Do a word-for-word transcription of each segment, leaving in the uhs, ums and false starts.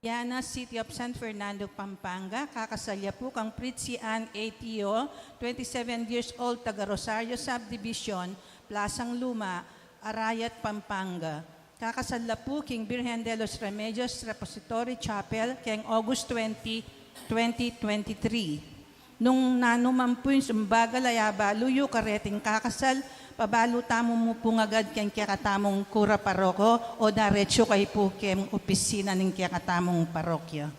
Yana, City of San Fernando, Pampanga, kakasal ya pu kang Fritzy Ann A Tio, twenty-seven years old, taga Rosario Subdivision, Plasang Luma, Arayat, Pampanga. Kakasal la pu king Birhen de los Remedios Repository Chapel keng August twenty, twenty twenty-three. Nung nanu man pu ing sumbagal a abalu yu kareting kakasal, pabalu tamu mu pu agad keng kekatamung kura paroko o daretsu kayu pu keng opisina ning kekatamung parokya.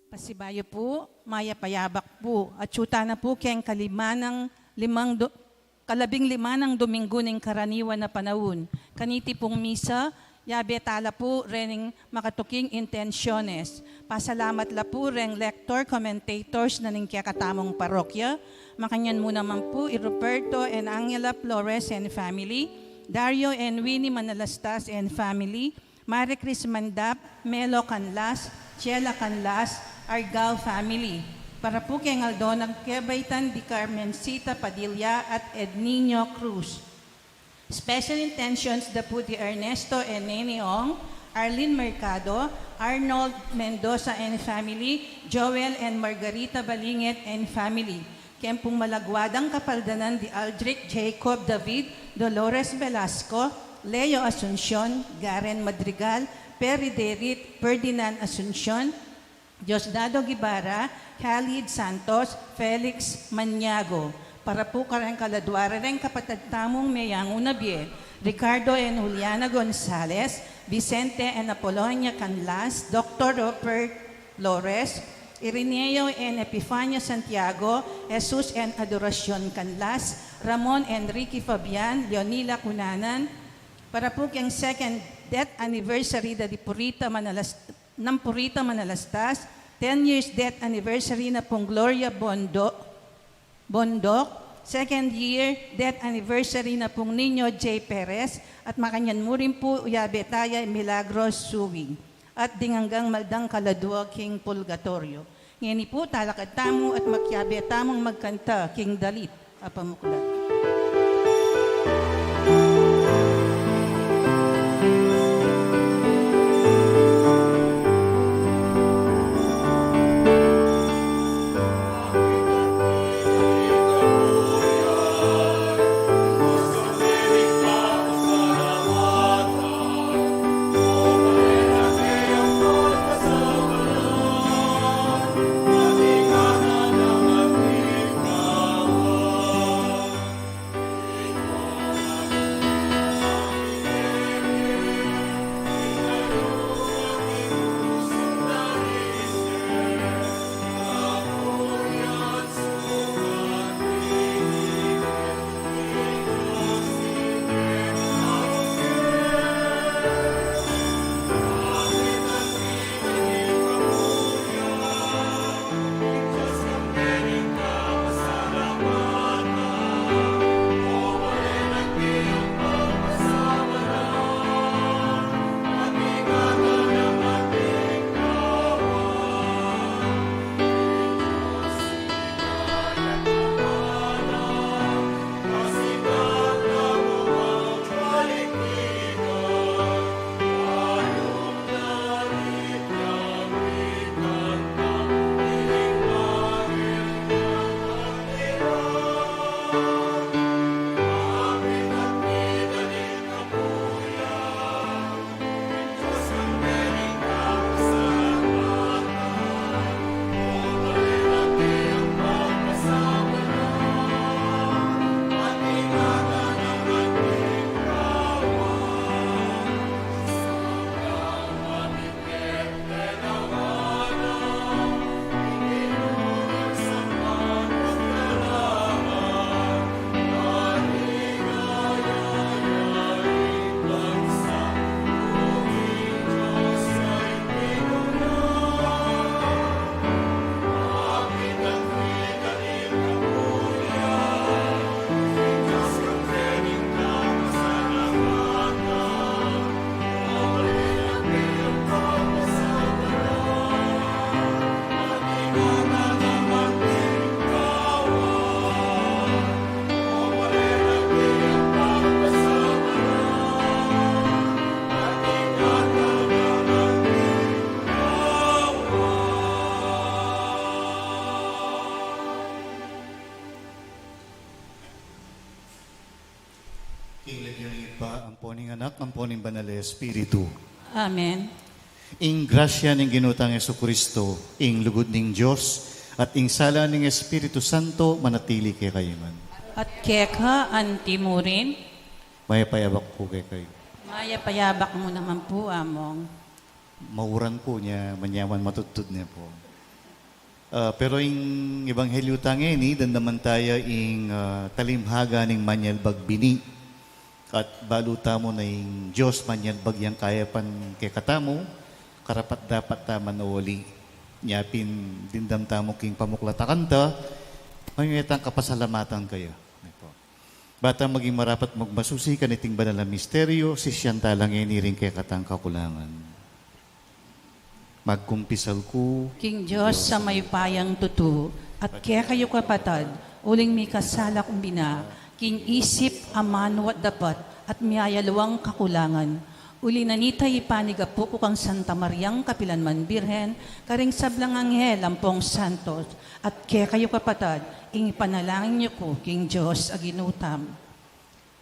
Pasibayu pu, mayap a yabak pu, atsu tana pu keng kalima nang limang do-, kalabing lima nang Dominggu ning karaniwan a panaun. Kaniti pung misa, yabe tala pu rening makatuking intensyones. Pasalamat la pu reng lector commentators na ning kekatamung parokya. Makanyan mu naman pu i Ruperto and Angela Flores and family, Dario and Winnie Manalastas and family, Marie Chris Mandap, Melo Canlas, Chela Canlas, Argal family. Para pu keng aldo nang kebaitan di Carmencita Padilla at Ednino Cruz. Special intentions da pu di Ernesto and Nene Ong, Arlene Mercado, Arnold Mendoza and family, Joel and Margarita Balinget and family. Keng pung malagwa dang kapaldanan di Aldrich Jacob David, Dolores Velasco, Leo Asuncion, Garen Madrigal, Perry Derit, Ferdinand Asuncion, Diosdado Guevara, Khalid Santos, Felix Maniago. Para pu kareng kaladwa reng kapatad tamung meyangu na bie, Ricardo and Juliana Gonzalez, Vicente and Apolonia Canlas, Doctor Robert Flores, Irineo and Epifania Santiago, Jesus and Adoracion Canlas, Ramon and Ricky Fabian, Leonila Cunanan, para pu keng second death anniversary da di Purita Manalas-, nang Purita Manalastas, ten years death anniversary na pung Gloria Bondo, Bondoc, second year death anniversary na pung Nino J Perez, at makanyan mu rin pu yabe taya Milagros Suing. at ding anggang maldang kaladua king purgatoryo. Ngeni pu, talakad tamu at makiabe tamung magkanta king dalit a pamuklat. King lagyu ning Ibpa, ampo ning Anak, ampo ning Banal a Espiritu. Amen. Ing grasya ning Ginu tang Jesucristo, ing lugud ning Dios, at ing sala ning Espiritu Santo manatili kekayu ngan. At keka anti murin. Mayap a abak pu kekayu. Mayap a abak mu naman pu, Among. Mauran pu, nya manyaman matudtud ne pu. Ah, pero ing ebanghelyu tang ngeni, damdaman taya ing, ah, talinghaga ning manyalbag bini. At balu tamu na ing Dios manyalbag yang kayapan kekatamu, karapat-dapat tamu man uli. Nya pin dimdam tamu king pamuklat a kanta, mayap tang kapasalamatan kaya. Ba tang maging marapat magmasusi kaniting banal a misteryo, sisian tala ngeni ring kekatang kakulangan. Magkumpisal ku king Dios a mayupayang tutu, at kekayu kapatad, uling mikasala kung bina, king isip, amanu at dapat, at miyayaluang kakulangan. Uli na nita ipanyawad ku kang Santa Mariang kapilanman Birhen, karing sablang anghel ampong santos, at kekayu kapatad, ing ipanalangin yu ku king Dios a Ginu tamu.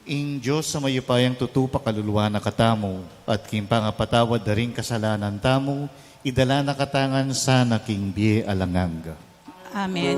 Ing Dios a mayupayang tutu pakaluluan na katamu, at king pangapatawad da ring kasalanan tamu, idala na katamu ngan sana king bie alang angga. Amen.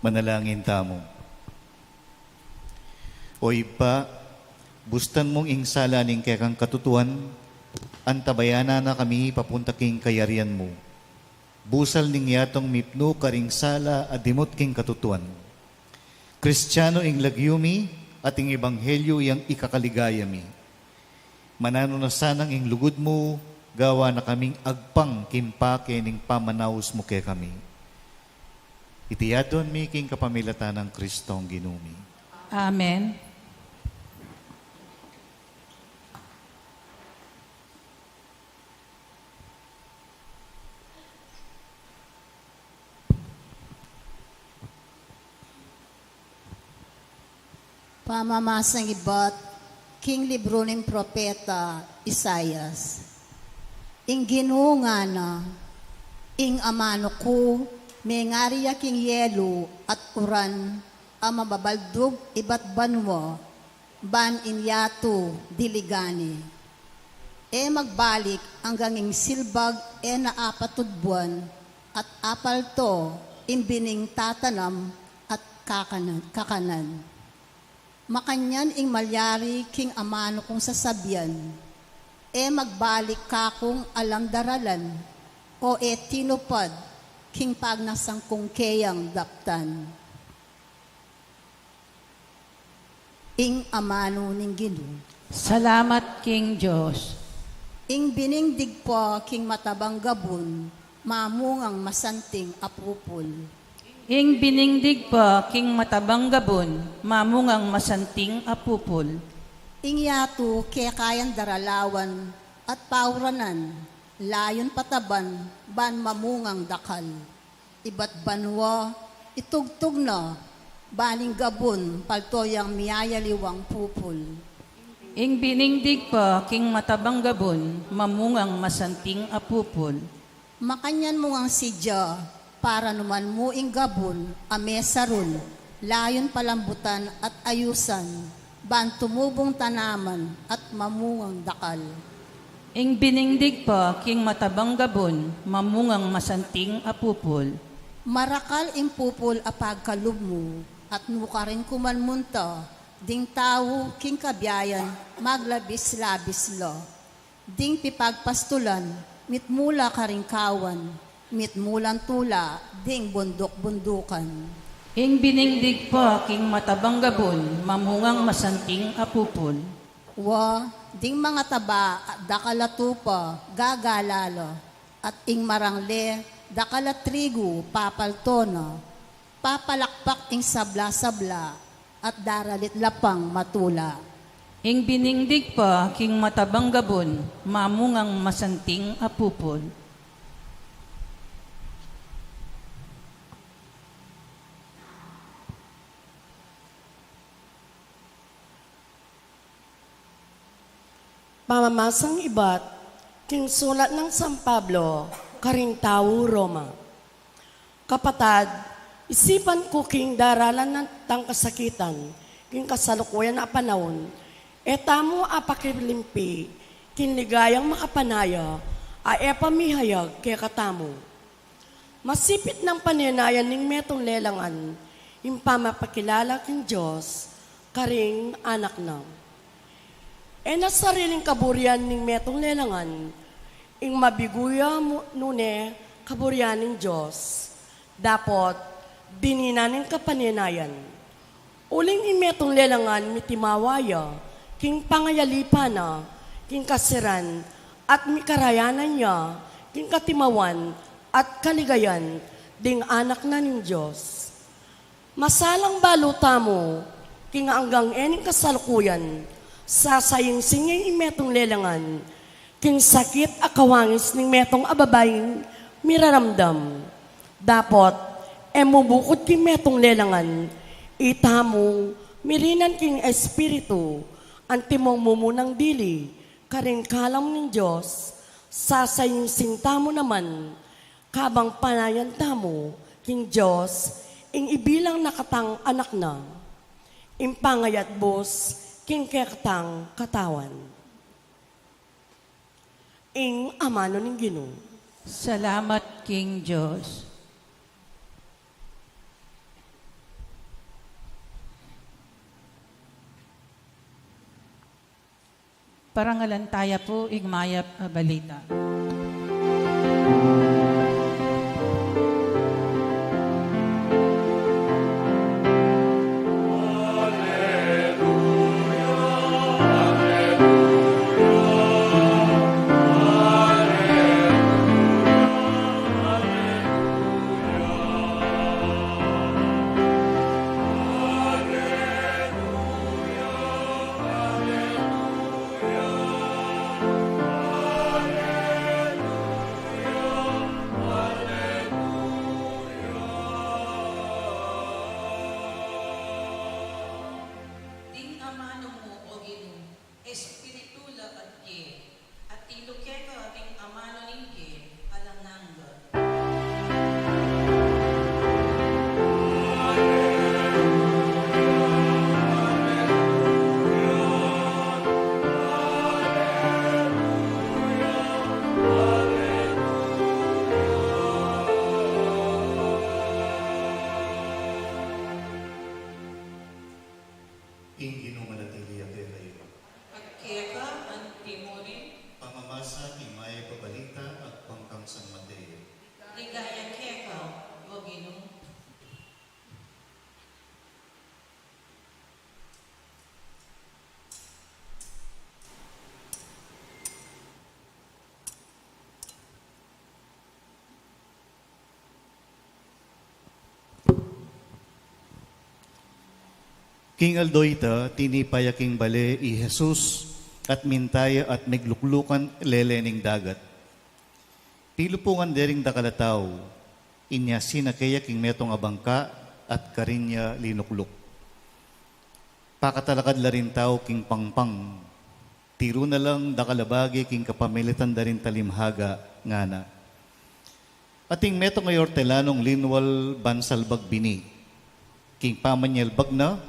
Manalangin tamu. O Ibpa, bustan mung ing sala ning kekang katutuan, antabayanan na kami papunta king kayarian mu. Busal ning yatung mipnu karing sala a dimut king katutuan. Kristiano ing lagyu mi, at ing ebanghelyu yang ikakaligaya mi. Mananu na sanang ing lugud mu, gawa na kaming agpang king pake ning pamanaus mu kekami. Iti adwan mi king kapamilatan nang Kristong Ginu mi. Amen. Pamamasang ibat king libru ning propeta Isaias. Ing Ginu ngana, ing amanu ku, mengari ya king yelu at uran a mababaldug ibat banua, ban ing yatu diligan ne. E magbalik anggang ing silbag e na apatudbuan, at apalto ing bining tatanam at kakanan, kakanan. Makanyan ing malyari king amanu kung sasabian, e magbalik kakung alang daralan, o e tinupad king pagnasang kung keyang daptan. Ing amanu ning Ginu. Salamat king Dios. Ing bining digpa king matabang gabun, mamungang masanting a pupul. Ing bining digpa king matabang gabun, mamungang masanting a pupul. Ing yatu kekayang daralawan at pauranan, layun pataban, ban mamungang dakal. Ibat banua, itugtug na, ban ing gabun, palto yang miyayaliwang pupul. Ing bining digpa king matabang gabun, mamungang masanting a pupul. Makanyan mu ngang sidya, paranuman mu ing gabun a mesarun, layun palambutan at ayusan, ban tumubung tanaman at mamungang dakal. Ing bining digpa king matabang gabun, mamungang masanting a pupul. Marakal ing pupul a pagkalub mu, at nukarin ku man munta, ding tau king kabiayan maglabis-labis la. Ding pipagpastulan, mitmu la karing kawan, mitmu lang tula, ding bunduk-bundukan. Ing bining digpa king matabang gabun, mamungang masanting a pupul. Wa, ding mangataba, dakal a tupa, gagala la, at ing marangle, dakal a trigu, papalto na. Papalakpak ing sabla-sabla, at daralit la pang matula. Ing bining digpa king matabang gabun, mamungang masanting a pupul. Pamamasang ibat king sulat nang San Pablo karing tau Roma. Kapatad, isipan ku king daralan na tang kasakitan king kasalukuyan a panaun, e tamu apakilimpi king ligayang makapanaya a e pa mihayag kekatamu. Masipit nang panenayan ning metung lelangan ing pamapakilala king Dios karing anak na. E na sariling kaburian ning metung lelangan ing mabigu ya mu-, nune kaburian ning Dios. Dapot dininan ing kapanenayan. Uling ing metung lelangan mitimawa ya king pangayalipan na king kasiran at mikarayanan ya king katimawan at kaligayan ding anak na ning Dios. Masalang balu tamu king anggang e ning kasalukuyan sasayingsingi ing metung lelangan king sakit a kawangis ning metung a babaing miraramdam. Dapot e mu bukud king metung lelangan, itamu mirinan king Espiritu antimong mumunang dili karing kalam ning Dios. Sasayingsing tamu naman kabang panayan tamu king Dios ing ibilang na katang anak na, ing pangayatbus king kekatang katawan. Ing amanu ning Ginu. Salamat king Dios. Parangalan taya pu ing mayap a balita. Ding amanu mu, o Ginu, espiritu la at ye, atiu keka ding amanu ning bie alang angga. Ing Ginu manatili ya kekayu. At keka antimurin. Pamamasa king Mayap a Balita agpang kang San Mateo. Ligaya keka, o Ginu. King aldo ita, tinipa ya king bale i Jesus, at minta ya at migluklukan lele ning dagat. Pilupungan de ring dakal a tau, inya sinake ya king metung a bangka, at karin ya linukluk. Pakatalakad la ring tau king pangpang. Tiru na lang dakal a bage king kapamilitan da ring talimhaga, ngana. Ating metung a ortelanung linwal ban salbag bini. King pamanyalbag na,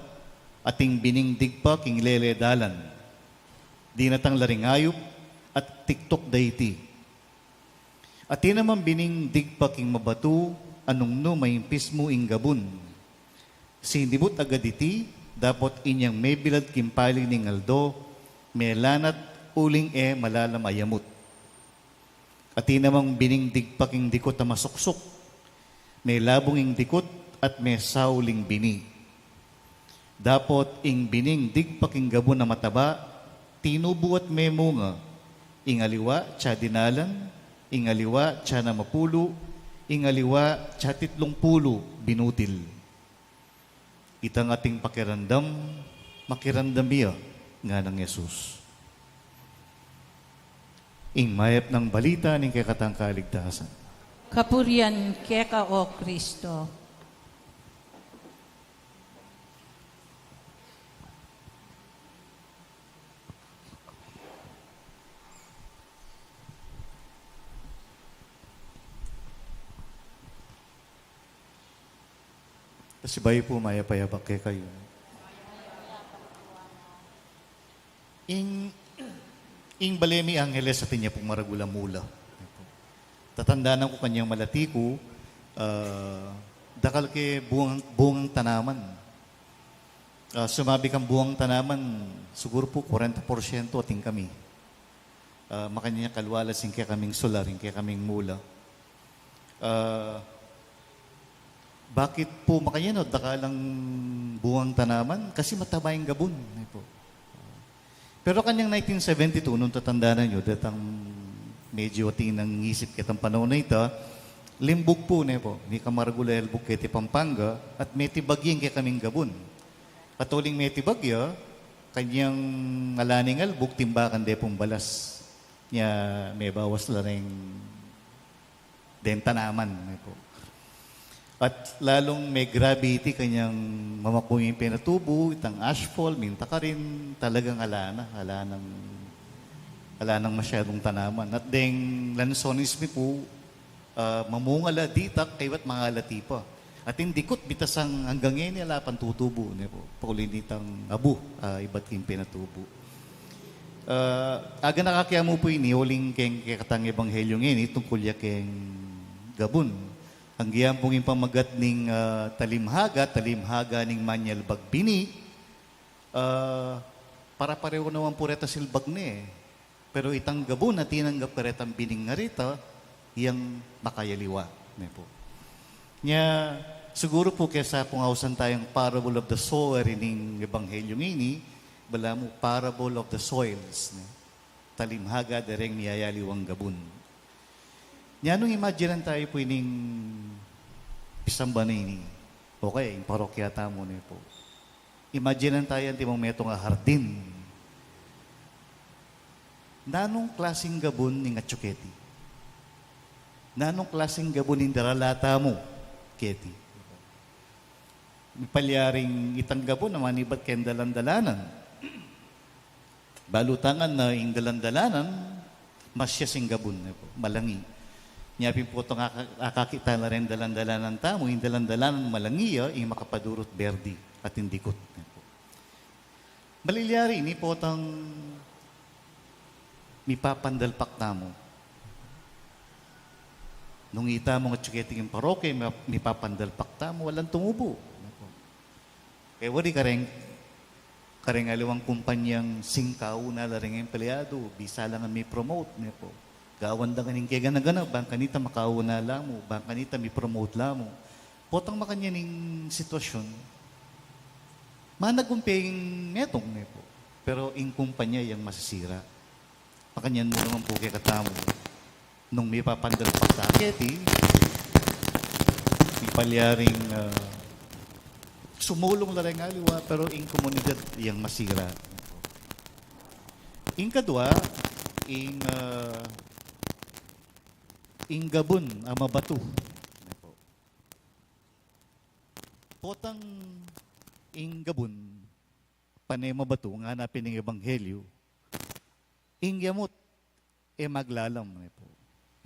ating bining digpa king lele dalan. Dinatang la ring ayup, at tiktuk da iti. Atin namang bining digpa king mabatu, a nung nu maimpis mu ing gabun. Sinibut agad iti, dapot inyang mebilad king pali ning aldo, melanat uling e malalam a yamut. Atin namang bining digpa king dikut a masuksuk, melabung ing dikut at mesaul ing bini. Dapot ing bining digpa king gabun a mataba, tinubu at memunga, ing aliwa atsa dinalan, ing aliwa atsa namapulu, ing aliwa atsa titlung pulu binutil. Itang ating pakiramdam, makiramdam ya, nganang Jesus. Ing mayap nang balita ning kekatang kaligtasan. Kapurian keka, o Kristo. Pasibayu pu, mayap a yabak kekayu. Ing, ing bale mi Angeles atin ya pung maragul a mula. Tatandanan ku kanyang malati ku, ah, dakal ke bungang, bungang tanaman. Ah, sumabi kang bungang tanaman, siguru pu kwarenta porsyento atin kami. Ah, makanyan ya kalwalas ing kekaming sular, ing kekaming mula. Ah, bakit pu makanyan o dakal lang bungang tanaman? Kasi mataba ing gabun, ne pu. Pero kanyang nineteen seventy-two, nung tatandanan yu, datang medyo atin nang isip ketang panaun a ita, limbug pu, ne pu, mika maragul a elbug keti Pampanga, at meti bagyu ing kekaming gabun. At uling meti bagyu, kanyang ala ning elbug, timbakan de pung balas. Nya, mebawas la ring deng tanaman, ne pu. At lalung megrabe iti kanyang mamaku ing penatubu, itang ashfall, minta karin, talagang ala na, ala nang, ala nang masyadung tanaman. At deng lansones mi pu, ah, mamunga la ditak, kaybat mangalati pa. Atin dikut bitasang anggang ngeni ala pang tutubu, ne pu. Pauli nitang abu, ah, ibat king penatubu. Ah, aganaka ke mu pu ini, uling keng kekatang ebanghelyu ngeni, tungkul ya keng gabun. Anggiyan pung ing pamagat ning, ah, talimhaga, talimhaga ning manyalbag bini, ah, Para pareho naman pu reta silbag ne. Pero itang gabun a tinanggap karetang bining a reta, yang makayaliwa ne pu. Nya, siguru pu kesa pung ausan tayang parable of the sower ining ebanghelyo ngeni, balamu parable of the soils, ne? Talimhaga dereng miyayaliwang gabun. Nya nung imaginan tayu pu ining pisamban a ini. Okay, ing parokya tamu ne pu. Imaginan tayu antimong metung a hardin. Nanung klasing gabun ing atyu keti? Nanung klasing gabun ing darala tamu keti? Mipalyaring itang gabun a manibat keng dalan-dalanan. Balu ta ngan na ing dalan-dalanan, masias ing gabun, ne pu, malangi. Nya pin pu itang aka-, akakit ta la reng dalan-dalanan tamu, ing dalan-dalanan malangi ya, ing makapadurut berdi at ing dikut, ne pu. Malilyari ini pu itang mipapandalpak tamu. Nung ita mu nga atyu keti king parokya, mi-, mipapandalpak tamu, alang tumubu. Kaya wari kareng, kareng aliwang kumpanyang singkauna la reng empleyadu, bisa la ngan mi-promote, ne pu. Gawan da ngan ing kegana-gana, bang kanita makauna la mu, bang kanita mi-promote la mu. Potang makanyan ing sitwasyun, managumpe ing metung, ne pu. Pero ing kumpanya yang masisira. Makanyan mu naman pu kekatamu. Nung mipapandalpak ta keti, mipalyaring, ah, sumulung la reng aliwa, pero ing komunidad yang masira. Ing kadwa, ing, ah, ing gabun a mabatu. Potang ing gabun, pane mabatu, ngana pin ning ebanghelyo, ing yamut e maglalam, ne pu.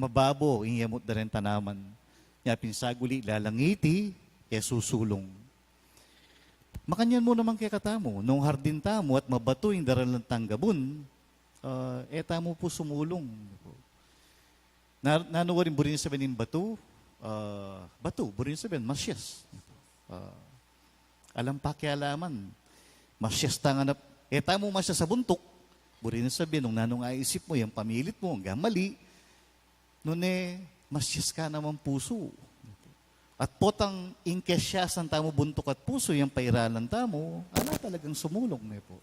Mababo ing yamut da reng tanaman. Nya pin saguli lalangiti, e susulung. Makanyan mu naman kekatamu, nung hardin tamu at mabatu ing daralan tang gabun, ah, e tamu pu sumulung, ne pu. Na, nanu waring buri ning sabian ning batu? Ah, batu, buri ning sabian, masias. Ah, alang pakialaman. Masias ta ngan a, e tamu masias a buntuk. Buri ning sabian, nung nanu ing aisip mu, yang pamilit mu, anggang mali. Nune, masias ka namang pusu. At potang ing kesiasan tamu buntuk at pusu, yang pairalan tamu, ala talagang sumulung, ne pu.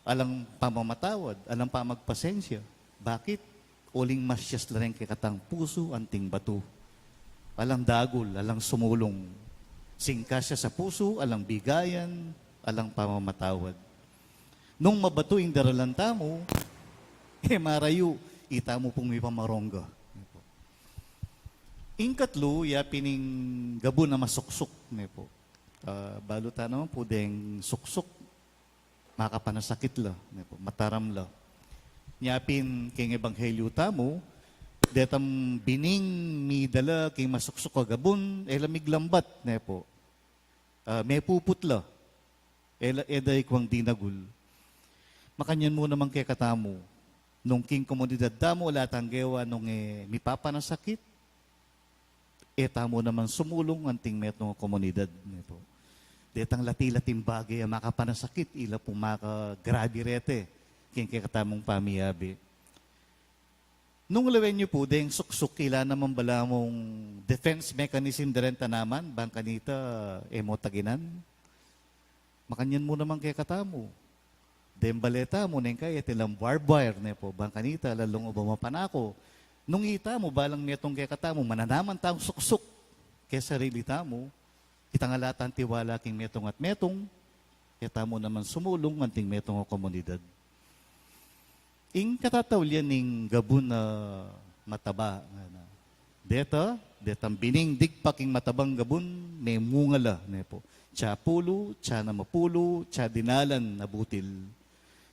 Alang pamamatawad, alang pamagpasensya. Bakit? Uling masias la reng kekatang pusu anting batu. Alang dagul, alang sumulung. Singkasya sa pusu, alang bigayan, alang pamamatawad. Nung mabatu ing daralan tamu, e marayu, ita mu pung mipamarongga. Ing katlu, ya pin ing gabun a masuksuk, ne pu. Ah, balu ta naman pu deng suksuk, makapanasakit la, ne pu, mataram la. Nya pin keng ebanghelyo tamu, detang bining midala keng masuksuk a gabun, e la miglambat, ne pu. Ah, mepuput la. E la, e da ikwang dinagul. Makanyan mu naman kekatamu, nung king komunidad tamu, ala tang gewa nung e mipapanasakit, e tamu naman sumulung anting metung a komunidad, ne pu. Detang lati-lating bage a makapanasakit, ila pung makagrabe reti keng kekatamung pamiyabe. Nung lawen yu pu, deng suksuk ila naman balamu defense mechanism da reng tanaman, bang kanita e mu taginan. Makanyan mu naman kekatamu. Deng bale tamu, neng kaya itilang barbed wire, ne pu, bang kanita, lalung uba mapanako. Nung ita mu, balang metung kekatamu, mananaman tang suksuk kesarili tamu, itang ala tang tiwala king metung at metung, e tamu naman sumulung anting metung a komunidad. Ing katataulian ning gabun a mataba, ngana. Deta, detang bining digpa king matabang gabun, memunga la, ne pu. Tsa pulu, tsa namampulu, tsa dinalan a butil.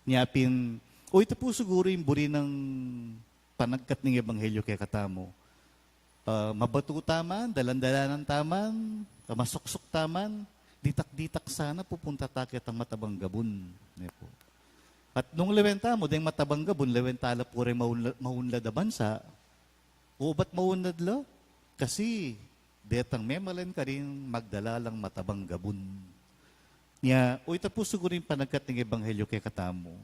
Nya pin, o ita pu siguru ing buri nang panagkat ning ebanghelyo kekatamu. Ah, mabatu ta man, dalan-dalanan ta man, ah, masuksuk ta man, ditak-ditak sana pupunta ta ketang matabang gabun, ne pu. At nung lawen tamu deng matabang gabun, lawen ta la pu reng maunla-, maunlad a bansa, ubat maunlad la, kasi detang memalen karin magdala lang matabang gabun. Nya, o ita pu siguru ing panagkat ning ebanghelyo kekatamu.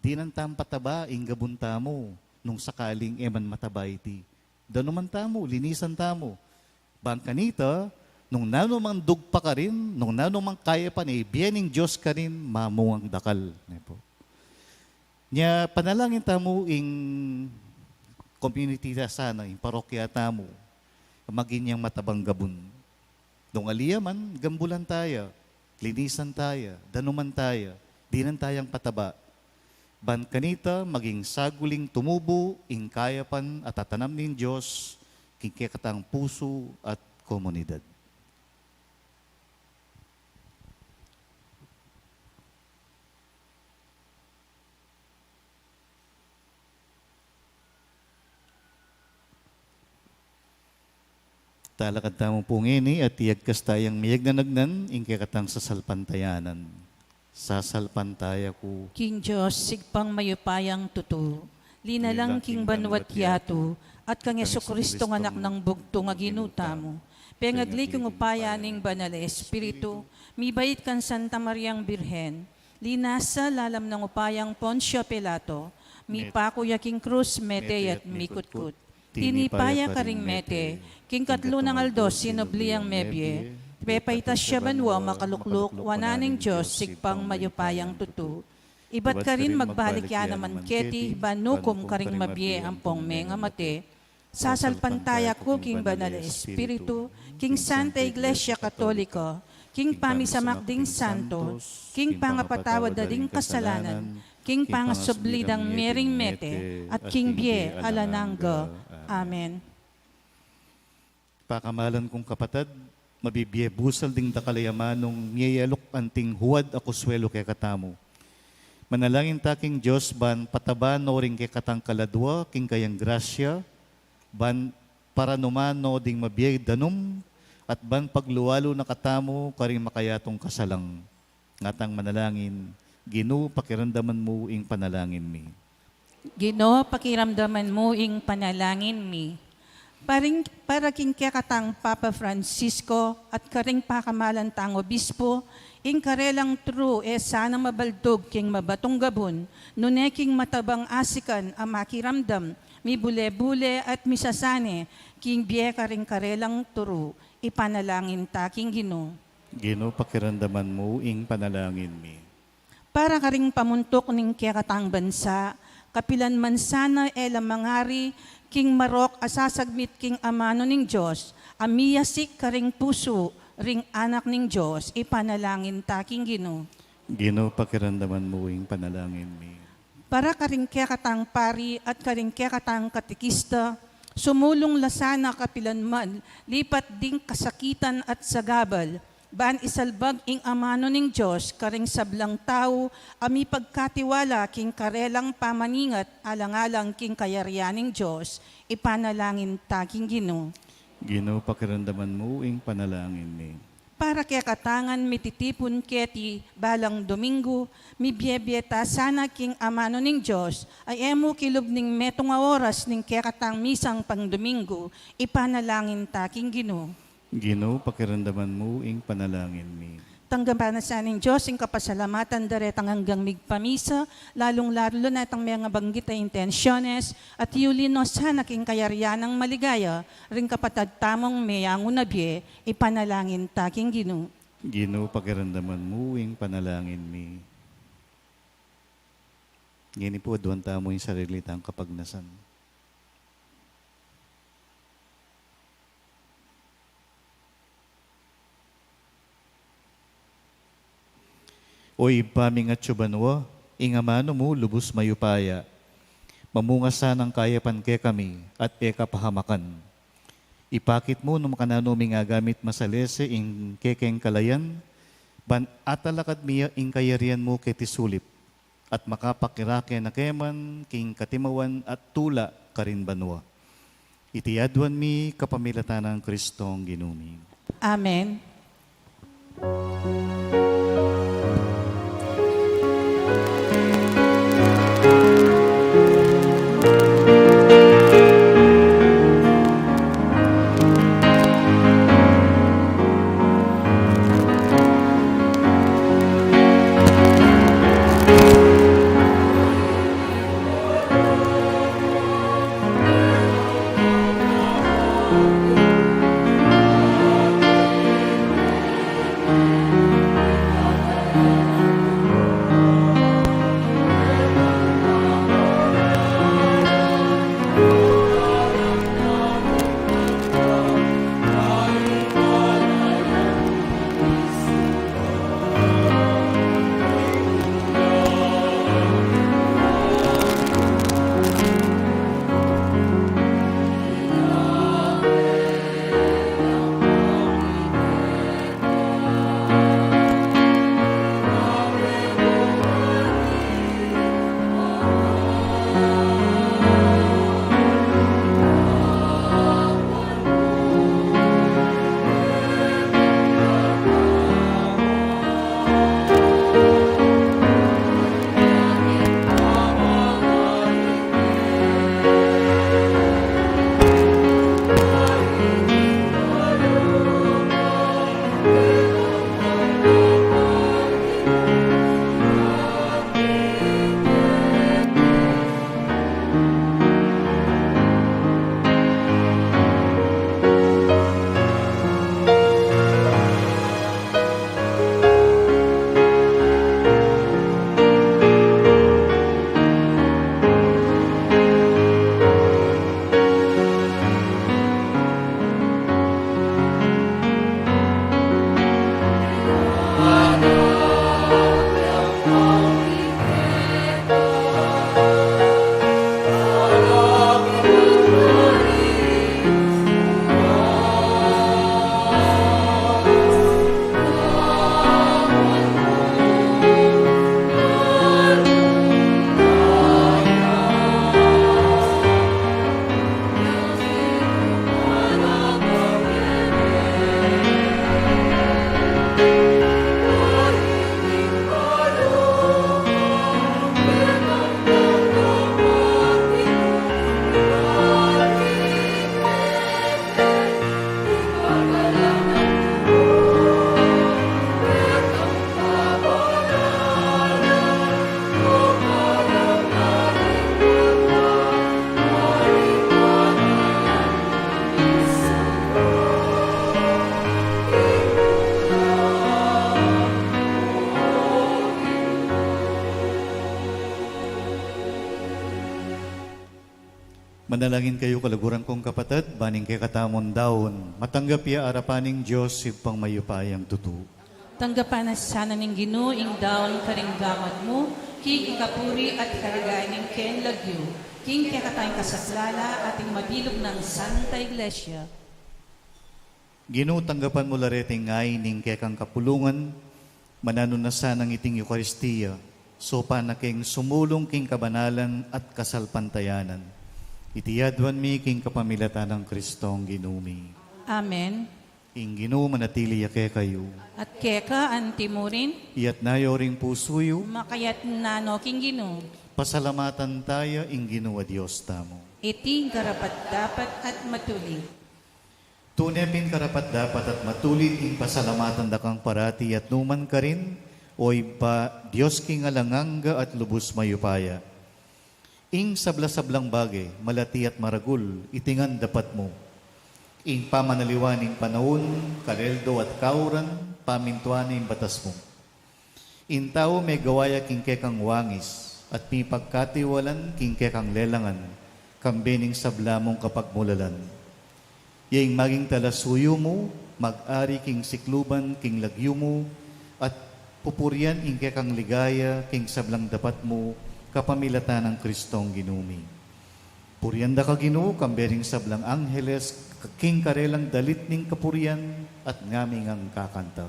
Dinan tamu pataba ing gabun tamu, nung sakaling e man mataba iti. Danuman tamu, linisan tamu. Bang kanita, nung nanu mang dugpa karin, nung nanu mang kayapan, e, ibie ning Dios karin, mamungang dakal. Ne pu. Nya, panalangin tamu ing community ta sana, ing parokya tamu, maging yang matabang gabun. Nung ali ya man, gambulan taya, linisan taya, danuman taya, dinan tayang pataba. Ban kanita, maging saguling tumubu ing kayapan a tatanam ning Dios king kekatang pusu at komunidad. Talakad tamu pu ngeni at iyagkas tayang miyagnanagnan ing kekatang sasalpantayanan. Sasalpantaya ku king Dios, Ibpang mayupayang tutu, linalang king banua't yatu, at kang Jesucristo, Anak nang bugtung a Ginu tamu, pengagli king upaya ning Banal a Espiritu, mibait kang Santa Mariang Birhen, linasa lalam nang upayang Poncio Pilato, mipaku ya king krus, mete ya't mikutkut. Tinipa ya karing mete, king katlu nang aldo sinubli yang mebie, pepaitas ya banua makalukluk wanan ning Dios Ibpang mayupayang tutu. Ibat karin magbalik ya naman keti ban ukum karing mabie ampong mengamate. Sasalpantaya ku king Banal a Espiritu, king Santa Iglesia Katolika, king pamisamak ding santos, king pangapatawad da ding kasalanan, king pangasubli dang merimete, at king bie alang angga. Amen. Pakamalan kung kapatad, mabibie busal ding dakal a amanung miyayaluk anting huad a kusuelu kekatamu. Manalangin ta king Dios ban pataban no ring kekatang kaladua king kayang grasya, ban paranuman no ding mabie danum, at ban paglualu na katamu karing makayatung kasalang. Ngatang manalangin, Ginu, pakiramdaman mu ing panalangin mi. Ginu, pakiramdaman mu ing panalangin mi. Paring, para king kekatang Papa Francisco at karing pakamalan tang obispo, ing karelang turu e sana mabaldug king mabatung gabun, nune king matabang asikan a makiramdam, mibule-bule at misasane king bie karing karelang turu, ipanalangin ta king Ginu. Ginu, pakiramdaman mu ing panalangin mi. Para karing pamuntuk ning kekatang bansa, kapilan man sana e la mangari king marok a sasagmit king amanu ning Dios, a miyasik karing pusu ring anak ning Dios, ipanalangin ta king Ginu. Ginu, pakiramdaman mu ing panalangin mi. Para karing kekatang pari at karing kekatang katekista, sumulung la sana kapilan man lipat ding kasakitan at sagabal, ban isalbag ing amanu ning Dios karing sablang tau a mipagkatiwala king karelang pamaningat alang-alang king kayarian ning Dios, ipanalangin ta king Ginu. Ginu, pakiramdaman mu ing panalangin mi. Para kekatang mititipun keti balang Domingo, mibie-bie ta sana king amanu ning Dios, a e mu kilub ning metung a oras ning kekatang misang pang Domingo, ipanalangin ta king Ginu. Ginu, pakiramdaman mu ing panalangin mi. Tanggapan na sa ning Dios ing kapasalamatan da retang anggang migpamisa, lalung-lalu na itang mengabanggit a intensyones, at yuli no sana king kayarian nang maligaya, ring kapatad tamung meyangu na bie, ipanalangin ta king Ginu. Ginu, pakiramdaman mu ing panalangin mi. Ngeni pu, aduan tamu ing sarili tang kapagnasan. O Ibpa ming atsu banua, ing amanu mu lubus mayupaya. Mamunga sanang kayapan kekami at e kapahamakan. Ipakit mu nung makananu mi ngagamit masalese ing kekeng kalayan, ban atalakad mi ya ing kayarian mu keti sulip, at makapakirake na ke man king katimawan at tula karin banua. Iti aduan mi kapamilatan nang Kristong Ginu mi. Amen. Manalangin kayu, kaluguran kung kapatad, ban ing kekatamung daun matanggap ya arapan ning Dios Ibpang mayupayang tutu. Tanggapan na sana ning Ginu ing daun karing gamat mu, king ikapuri at kaligayan ning kayang lagyu, king kekatang kasaplalan at ing mabilug nang Santa Iglesia. Ginu, tanggapan mu la reting ain ning kekang kapulungan, mananu na sanang iting Eukaristia, saupan na keng sumulung king kabanalan at kasalpantayanan. Iti aduan mi king kapamilatan nang Kristong Ginu mi. Amen. Ing Ginu manatili ya kekayu. At keka anti murin. Iyatas yu ring pusu yu. Makayatas no king Ginu. Pasalamatan taya ing Ginu a Dios tamu. Iti karapat-dapat at matuli. Tune pin karapat-dapat at matulid ing pasalamatan da kang parati at nukarin man, O Ibpa, Dios king alang angga at lubus mayupaya. Ing sabla-sablang bage, malati at maragul, iti ngan dapat mu. Ing pamanaliwan ning panaun, kareldo at kauran, pamintuan ning batas mu. Ing tau megawa ya king kekang wangis, at mipagkatiwalan king kekang lelangan, kambe ning sabla mung kapagmulalan. Ya ing maging talasuyu mu, mag-ari king sikluban king lagyu mu, at pupurian ing kekang ligaya king sablang dapat mu, kapamilatan nang Kristong Ginu mi. Purian da ka Ginu, kambe ring sablang angheles, king karelang dalit ning kapurian, at ngami ngan kakanta.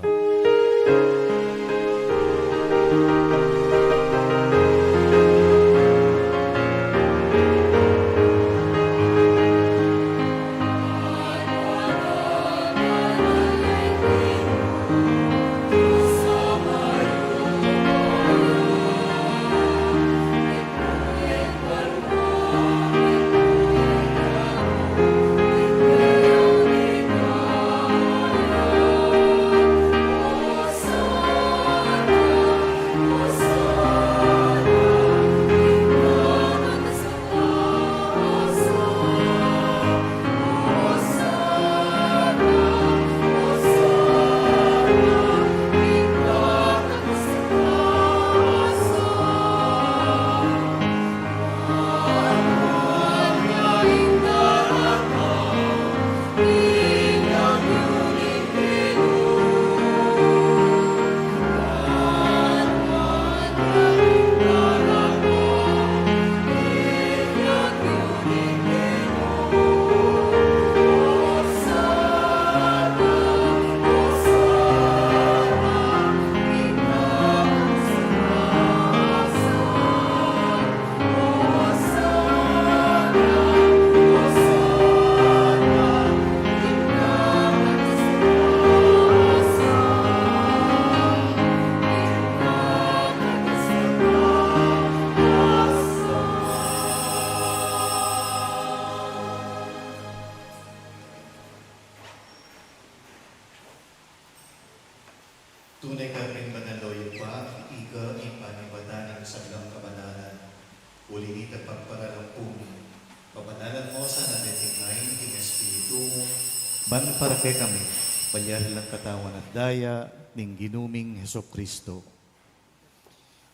Tune ka pin banal, o Ibpa, ika ing panibatan ning sablang kabanalan. Uli na nita, pagparalan ku, pabanalan mu sa deting ain king Espiritu mu, ban para kekami malyari lang katawan at daya ning Ginu ming Jesucristo.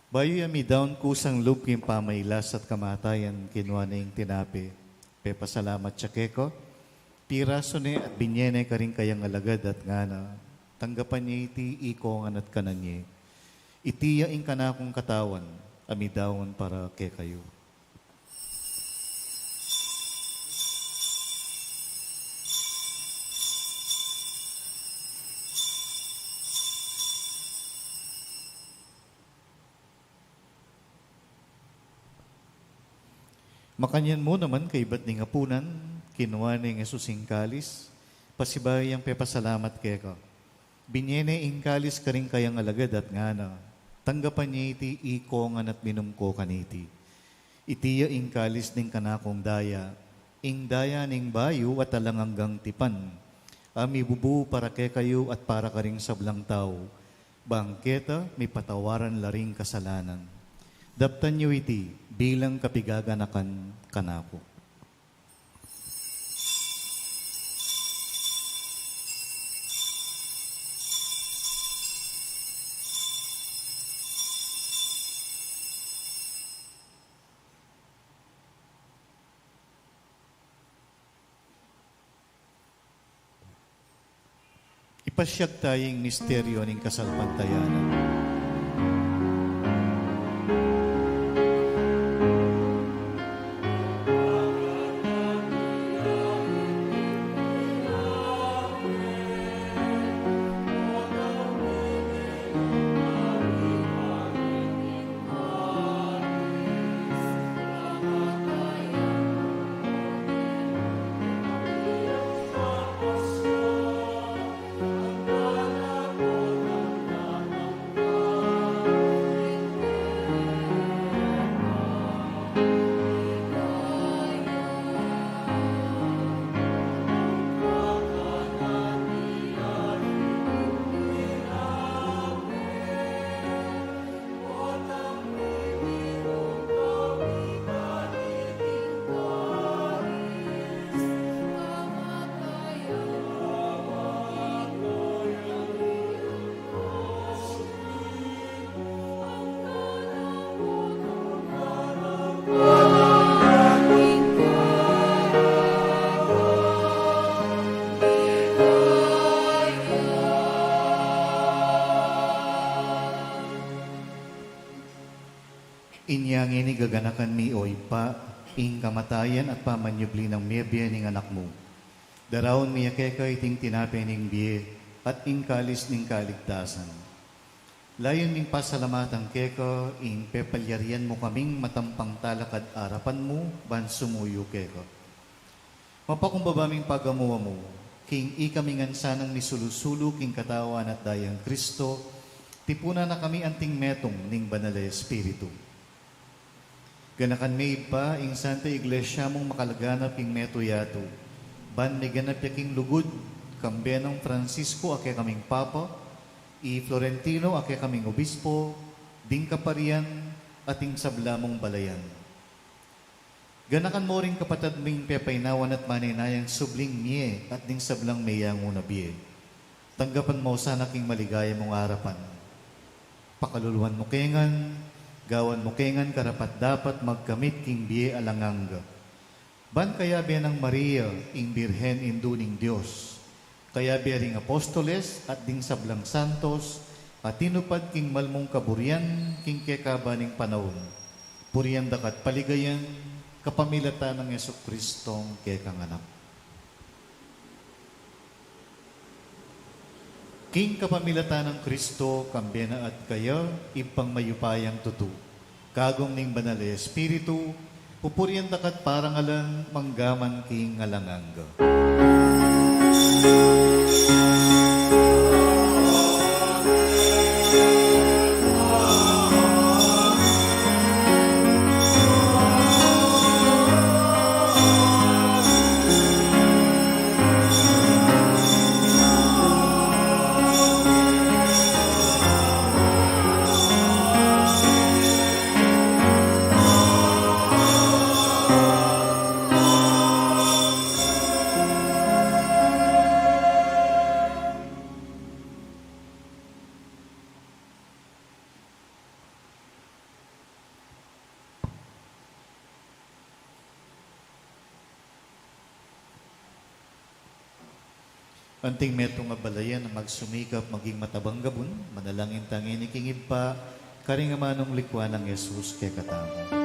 Bayu ya midaun kusang lub king pamailas at kamatayan, kinua ne ing tinape, pepasalamat ya keka, pirasu ne at binye ne karing kayang alagad at ngana: Tanggapan ye iti ikongan at kanan ye. Iti ya ing kanakung katawan a midaun para kekayu. Makanyan mu naman, kaibat ning apunan, kinua neng Jesus ing kalis, pasibayu yang pepasalamat keka, binye ne ing kalis karing kayang alagad at ngana: Tanggapan ye iti ikongan at minum ko kaniti. Iti ya ing kalis ning kanakung daya, ing daya ning bayu at alang anggang tipan, a mibubu para kekayu at para karing sablang tau, bang keta mipatawaran la ring kasalanan. Daptan yu iti bilang kapigaganakan kanaku. Ipasiag taya ing misteryu ning kasalpantayanan. Inya ngeni gaganakan mi, o Ibpa, ing kamatayan at pamanyubli nang mebie ning Anak mu. Daraun mi ya keka iting tinape ning bie at ing kalis ning kaligtasan. Layun ming pasalamatan keka ing pepalyarian mu kaming matampang talakad arapan mu ban sumuyu keka. Mapakumbaba ming pagamu-amu king ikami ngan sanang misulu-sulu king katawan at dayang Kristo, tipunan na kami anting metung ning Banal a Espiritu. Ganakan me, Ibpa, ing Santa Iglesia mung makalaganap king metung yatu, ban miganap ya king lugud, kambe nang Francisco a kekaming Papa, i Florentino a kekaming Obispo, ding kaparian, at ing sabla mung balayan. Ganakan mu ring kapatad ming pepainawan at manenayang subling mie at ding sablang meyangu na bie. Tanggapan mu sana king maligaya mung arapan. Pakaluluan mu ke ngan, gawan mu ke ngan karapat-dapat magkamit king bie alang angga. Ban kayabe nang Maria, ing Birhen Indu ning Dios, kayabe ring apostoles at ding sablang santos a tinupad king malmung kaburian king kekaba ning panaun, purian da ka at paligayan kapamilatan nang Jesucristong kekang Anak. King kapamilatan nang Kristo, kambe na at kaya, Ibpang mayupayang tutu, kagum ning Banal a Espiritu, pupurian da ka at parangalan manggaman king alang angga. Anting metung a balayan a magsumikap maging matabang gabun, manalangin ta ngeni king Ibpa, karing amanung likwan nang Jesus kekatamu.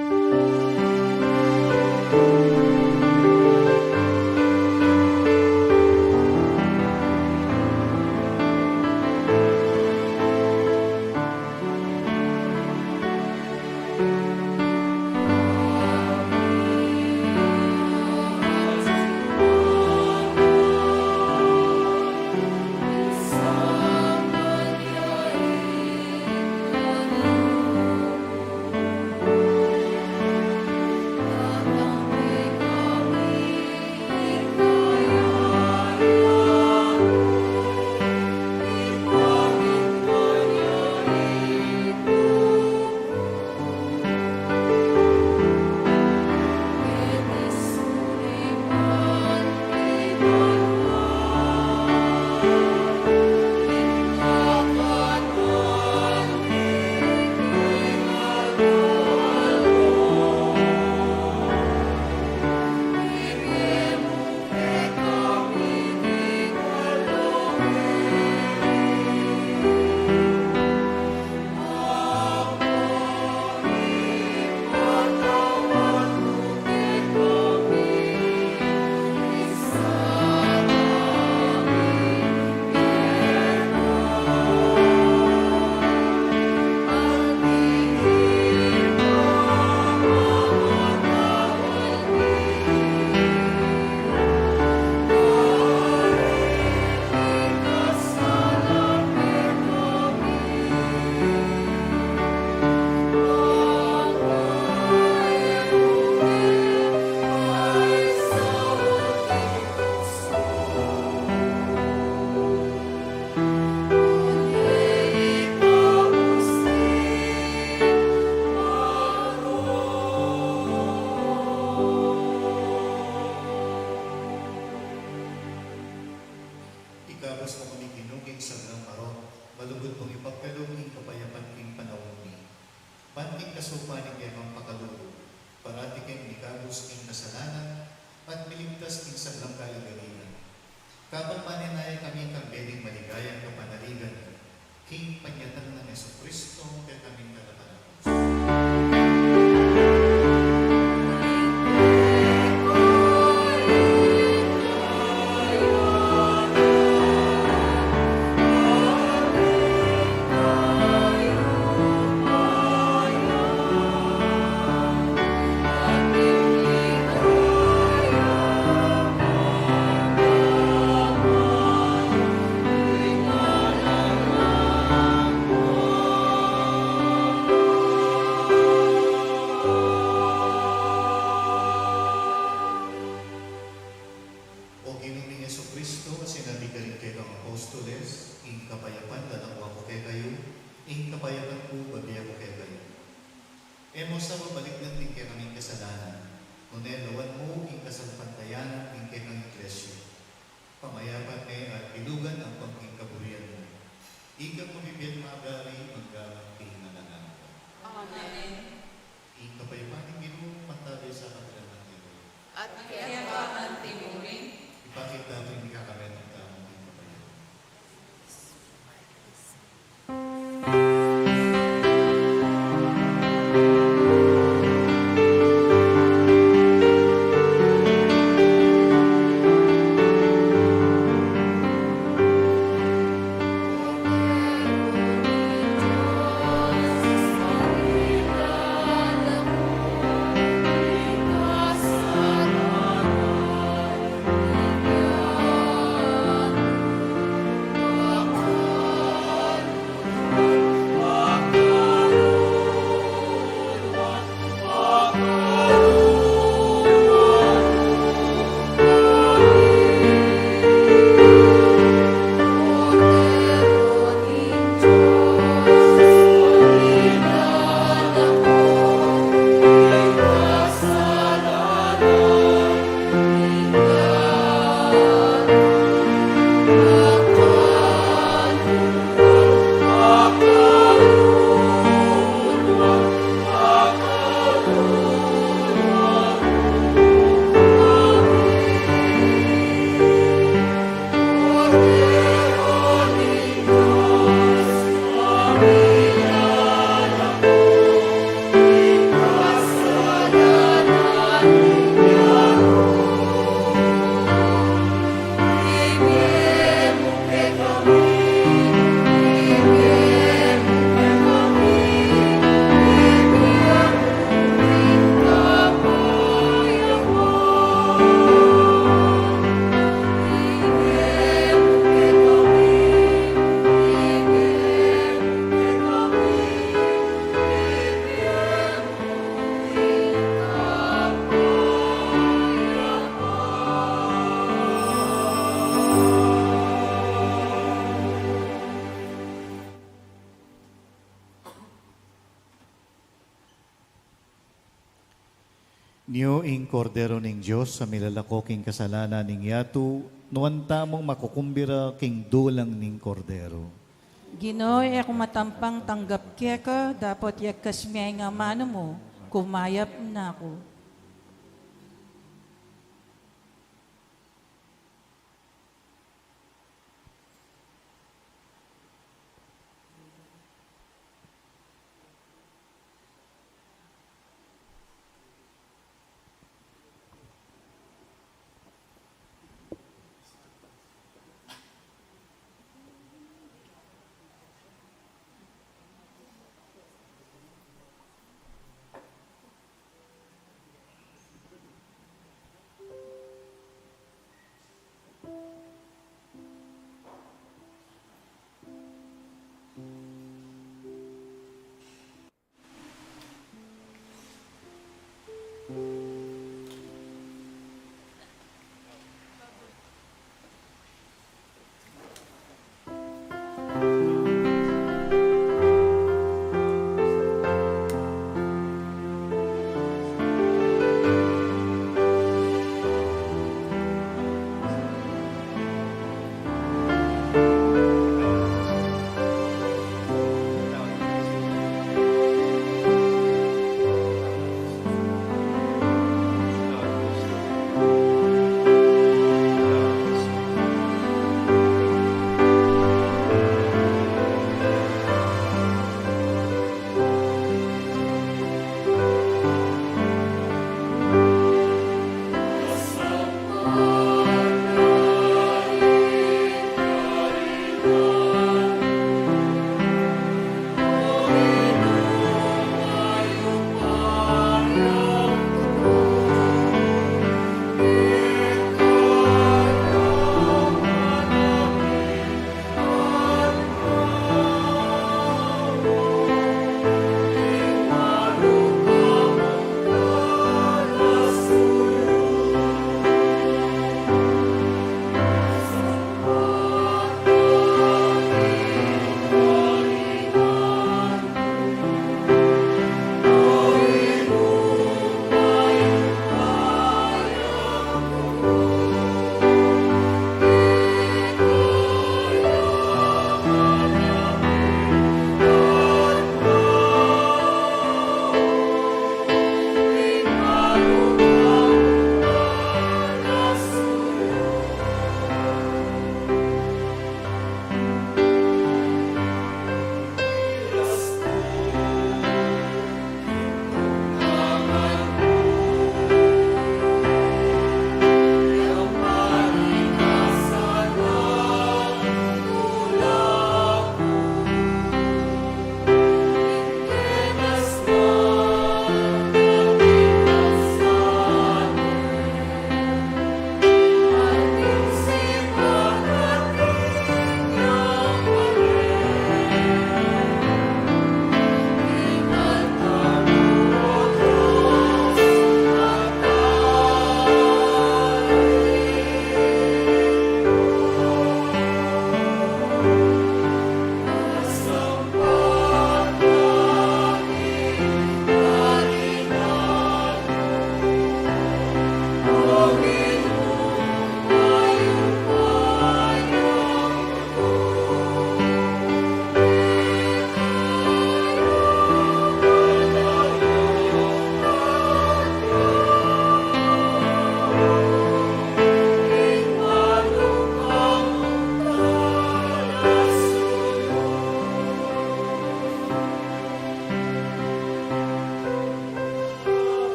Ikabus mu kami, Ginu, king sablang marok, malugud mung ipagkalub ing kapayapan king panaun mi. Ban king kasupan ning kekang pakalulu, parati keng mikabus king kasalanan, at miligtas king sablang kaligaligan. Kabang manenaya kami kambe ning maligayang kapanaligan, king panyatang nang Jesucristo, kekaming Talapanagpus. O Ginu ming Jesucristo, a sinabi mu karing kekang apostoles, ing kapayapan lalakwan ku kekayu, ing kapayapan ku babie ku kekayu. E mu sa babalikdan ding kekaming kasalanan, nune lawan mu ing kasalpantayanan ning kekang Iglesia. Pamayapan me at bilugan ampon king kaburian mu. Ika mabibie at mag-ari mangga man king alang angga. Amen. Ing kapayapan ning Ginu manatili sa kapilan natin. At keka mu rin. Ipakit ta ing kekang kapayapan. Nyo ing Kordero ning Dios, a milalako king kasalanan ning yatu. Nuan tamung makukumbira king dulang ning Kordero. Ginu, e ku matampang tanggap keka, dapot yagkas me ing amanu mu, kumayap na ku.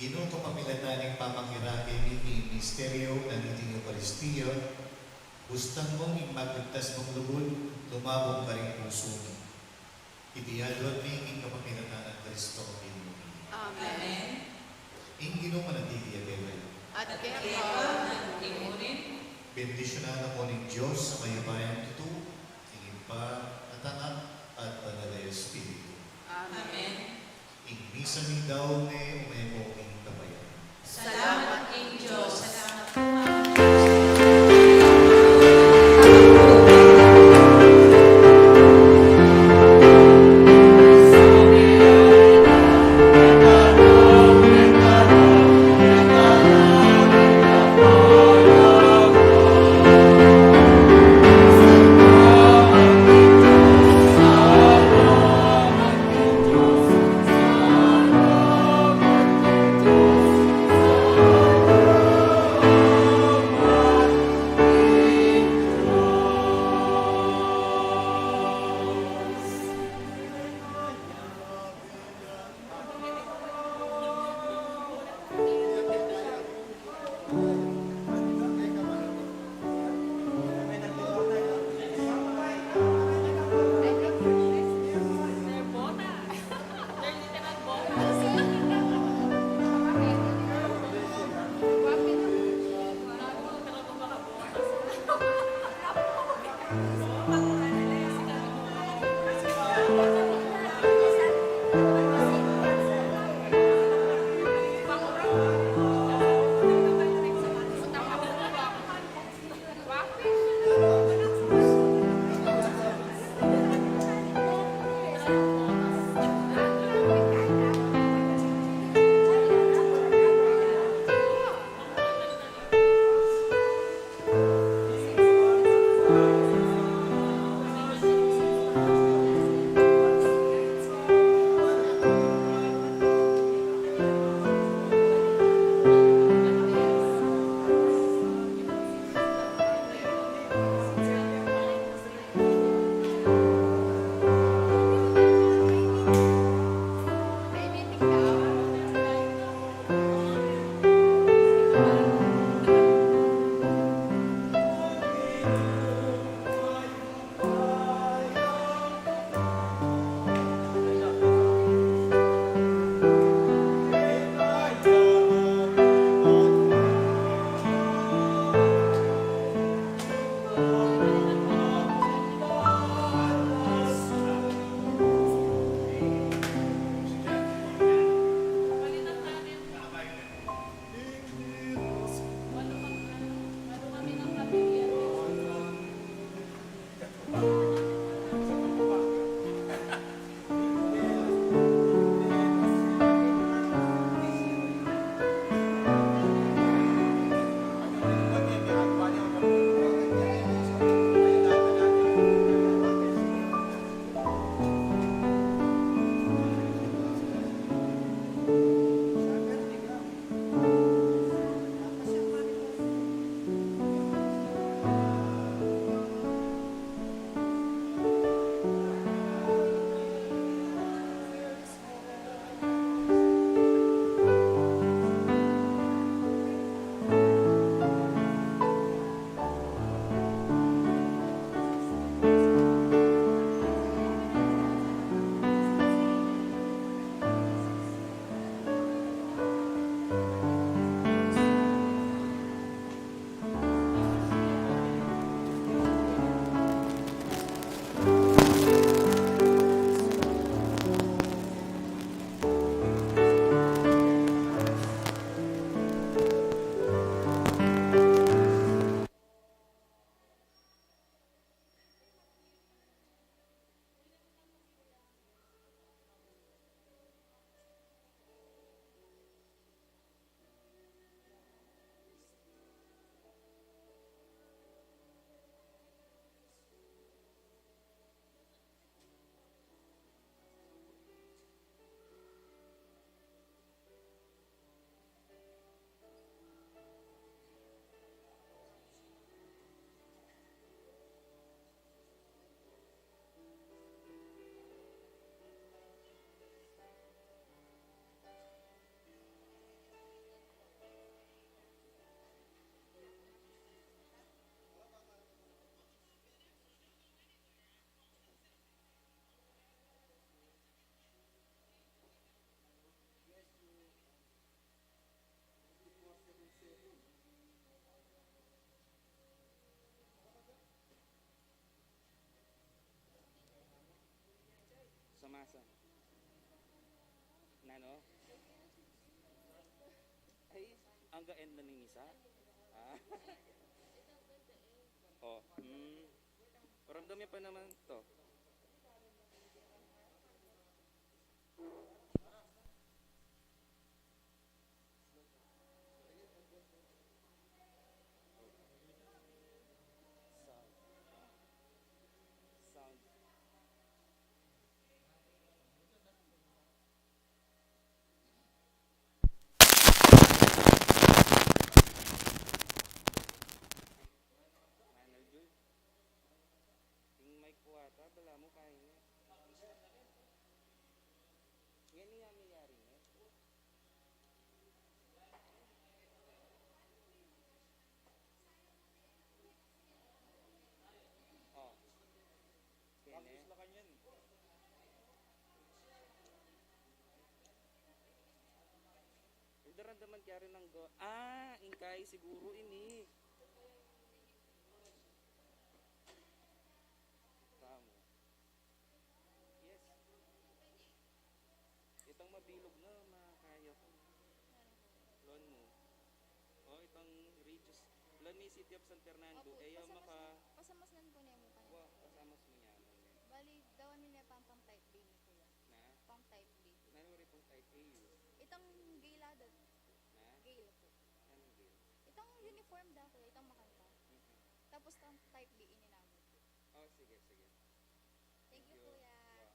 Ginu, kapamilatan ning pamangirake mi king misteryu na niting Eukaristia, bustan mung ing magligtas mung lugud lumabung karing pusu mi. Iti aduan mi king kapamilatan nang Kristo Ginu mi. Amen. Ing Ginu manatili ya kekayu. At keka mu rin. Bendisyunan na kayu ning Dios a mayupayang tutu, ing Ibpa, at Anak, at Banal a Espiritu. Amen. Ing misa mi daun ne, umeko ing tapayan. Salamat king Dios. Salamat king Dios. Sa end na ning isa? Ah. Oh, hmm. Paramdam niya pa naman to. Manang Jul, ing mic ku ata, balamu kain ne. Ngeni ya miyari ne. Oh. Kene. Practice la kanyan. Daramdaman ke rin ang go-, ah, ingkay siguru ini. Tama. Yes. Itang mabilug na, makaya ko. Loan mu. O, itang Regis. Loan mu, City of San Fernando. Opo, e ya pasamas maka- ngan, pasamas ngan ku ne mu kanyan. Wa, pasamas mu ne mu ne. Bali, gawan mi ne pang, pang type B ne, kuya. Na? Pang type B. Nanu ri pang type A yu? Itang gay la da. Na? Gay la pu. Nanu gay? Itang uniform da, kuya, itang makanta. Mm-mm. Tapos, itang type B ini namu pu. O, sige, sige. Thank you, kuya. Wa.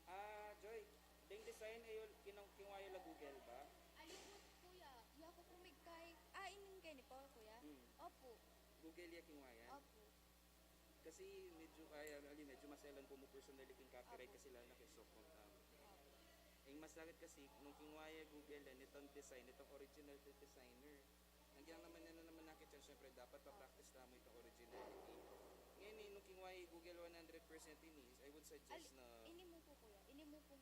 Ah, Joy, deng design e yu, kinang-, kingwa yu la Google ba? Ali pu, kuya. Ya ku pu migkay-, ah, inin keni pu, kuya? Hmm. Opu. Google ya kingwa yan? Opu. Kasi medyo, ay, ali, medyo maselan ku mu personally king copyright. Opu. Kasi lalo na king software tamu. Opu. Ing masakit kasi, nung kingwa ya Google yan, itang design, itang original designer. Nangyang naman, nanu naman akit yan, syempre, dapat pa-practice tamu itang originality. Ngeni, nung kingwa i Google one hundred percent ini, I would suggest na ini mu pu, kuya. Ini mu pung,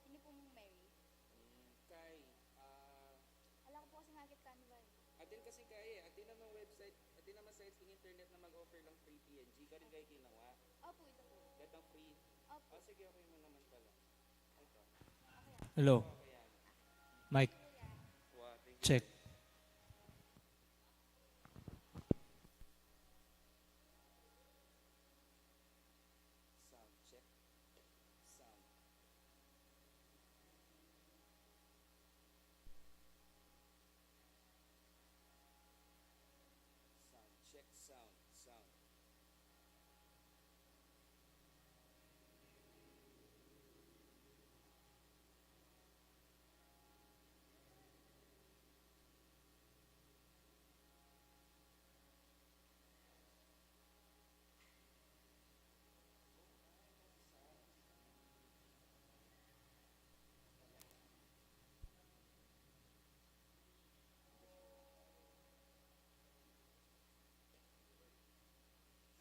ini pung Mary. Mm, kay, ah, ala ku pu kasing akit Canva e. Atin kasi kaya e, atin naman website, atin naman sites king internet na mag-offer lang free P N G, karin kaya kinawa. Opu, ita pu. Datang free. Opu. Ah, sige, okay mu naman pala. Hello. Mic. Check. Sound check. Sound. Sound check, sound, sound.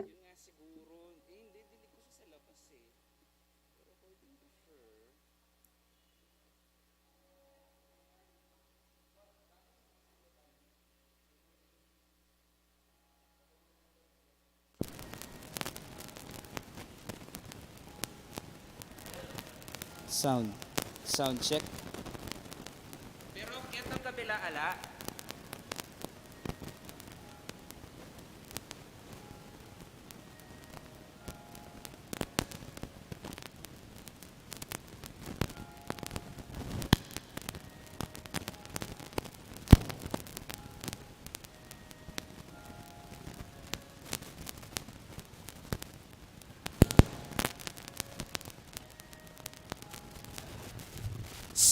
Yun nga siguro, eh, hindi, dinig ku siya sa labas eh. Pero according to her, sound. Sound check. Pero ketang kabila, ala.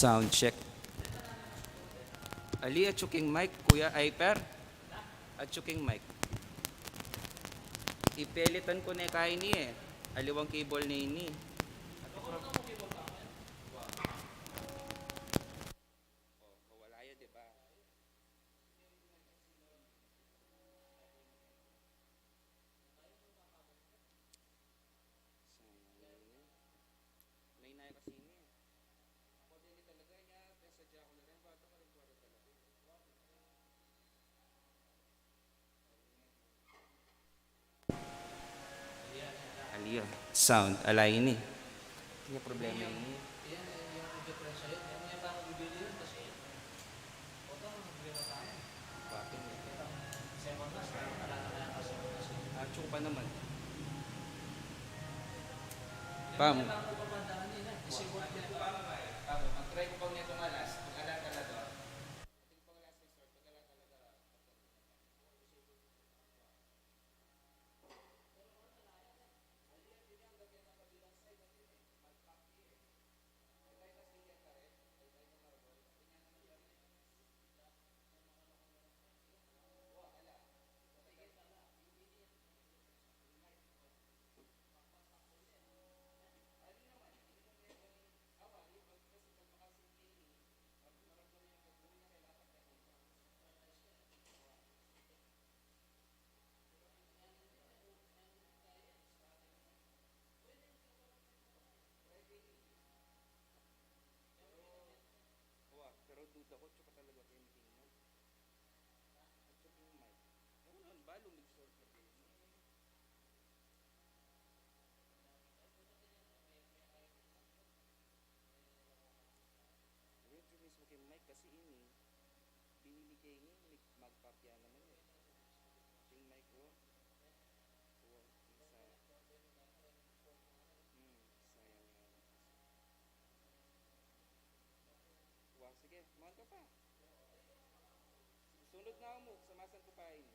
Sound check. Ali, atsu king mic, kuya, ay, per. Atsu king mic. Ipelitan ku ne kaya ini e. Aliwang cable ne ini. O, mawala ya, di ba? Sana ini. May na kasi ini. Ako din talaga niya, pero sadya ko na rin, bata ka rin, kuwari talaga. Aliya, sound, ala ini. Yung problema yun. Yan, yung diferensya yun. Yan, yan, parang bibili yun kasi, eh, huwag kang problema sa akin. Bakit? Itang seven gas, parang wala na kaya kasi seven gas, eh. Ah, tsupa naman. Pam. Yan, parang kung papandahan yun, eh. Kasi kung ano, pam, pam, mag-try ko pang nito nga last. Pag ala talaga. Wa, pero duda ko, tsupa talaga kaya matingnan. At saka yung mic. Ewan, ano ba, lumig short na din. Medyo mismo kay mic kasi ini, binili kay ini, mig-, magpapya naman eh. Yung mic ko, wa, yung sa, hmm, sayang nga. Wa, sige, man ka pa. Sunod na mo, samasan ko pa ini.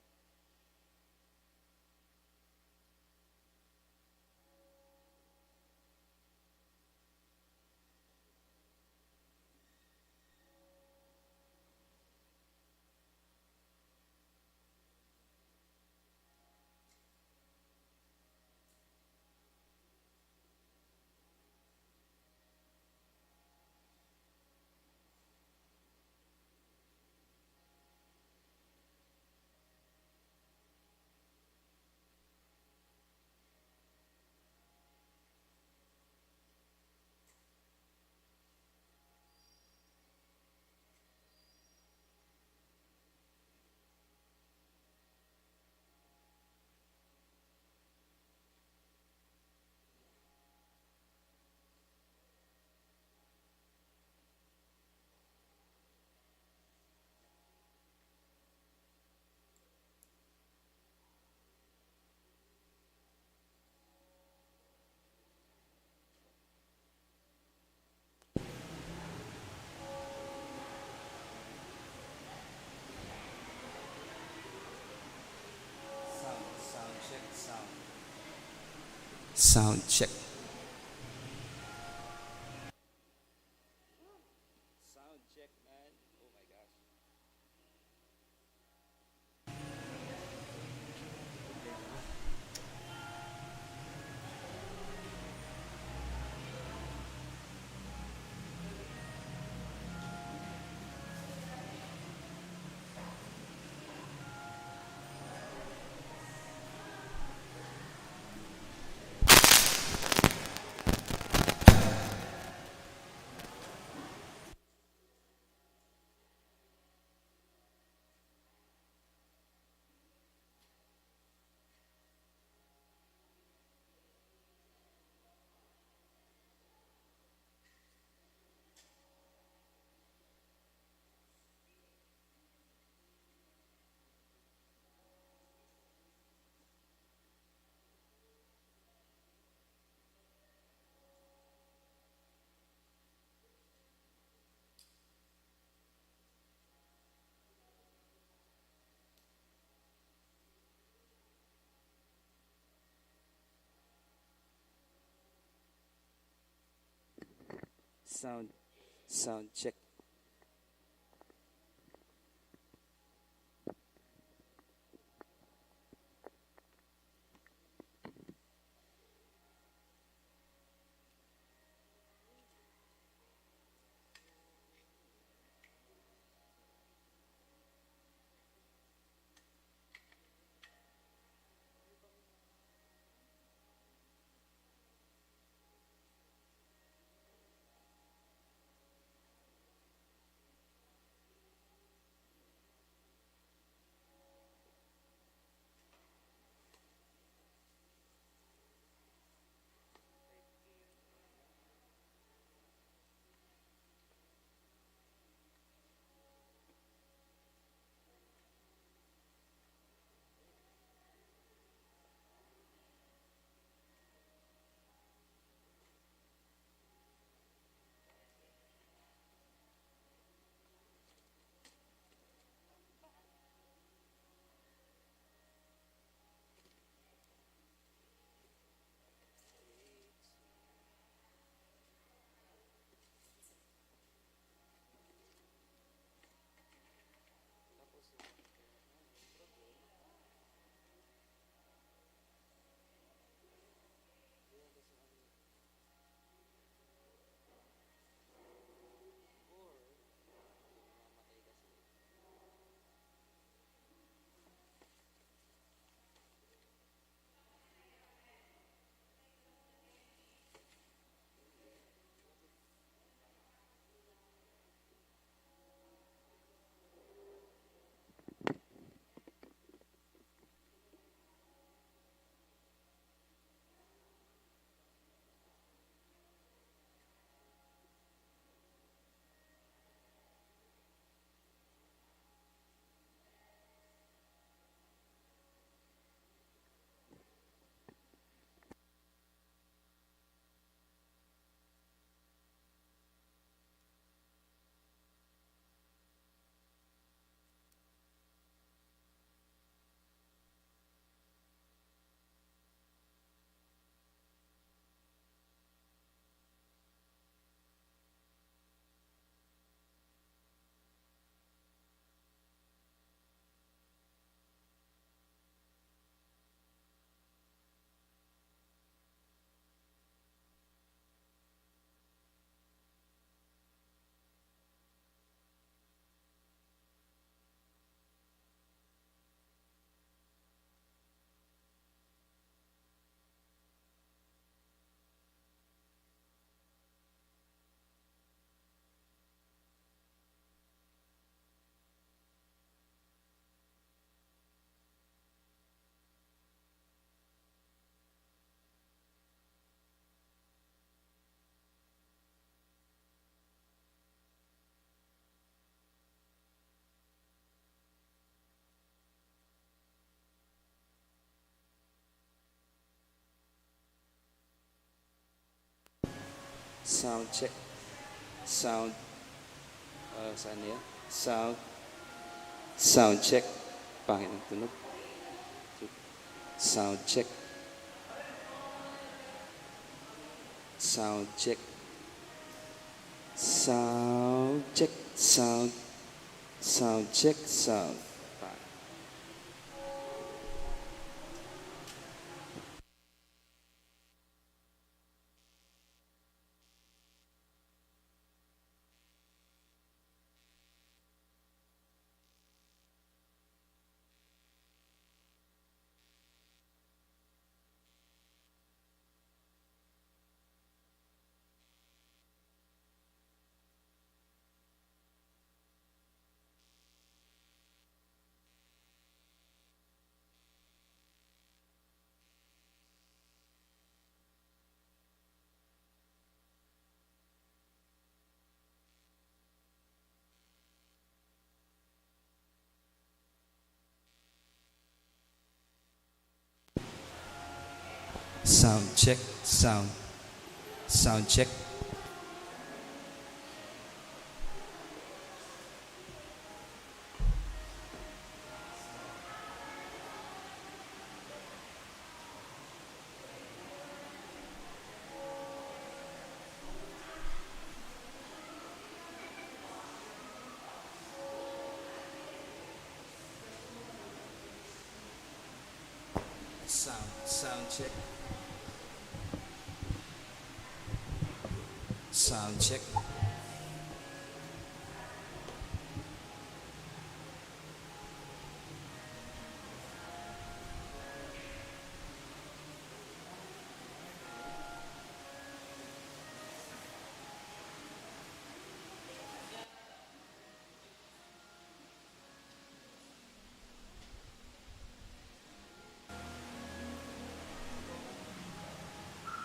Sound, sound check, sound. Sound check. Sound check, man. Oh my gosh. Sound, sound check. Sound check. Sound. Uh, saan ya? Sound. Sound check. Pangit ang tunog. Sound check. Sound check. Sound check. Sound. Sound check. Sound. Sound check, sound. Sound check. Sound, sound check. Sound check.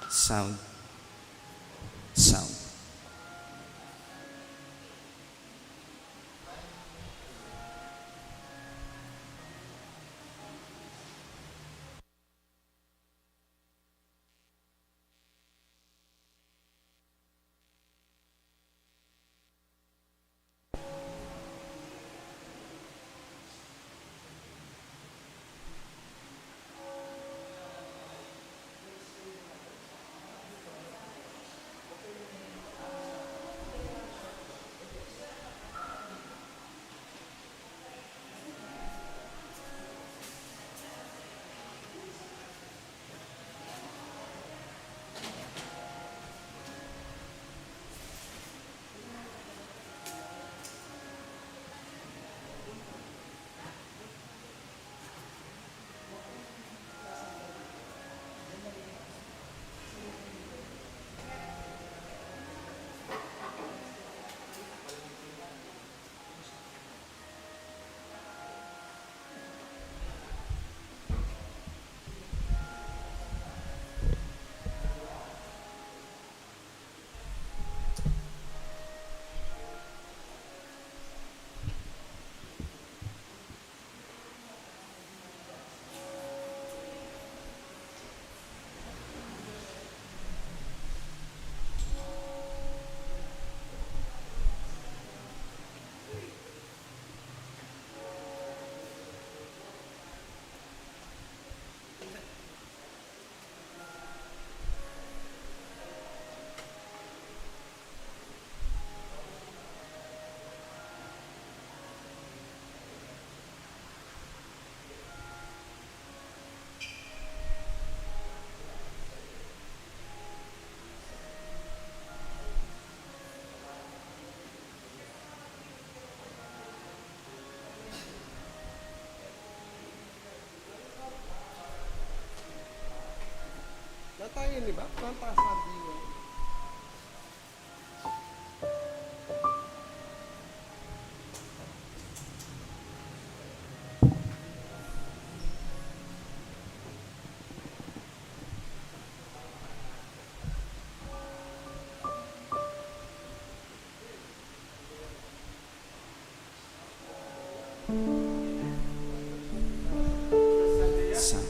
Sound. Sound. Datang ini, Bab, pantas lagi. Sa-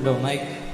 Hello, Mike.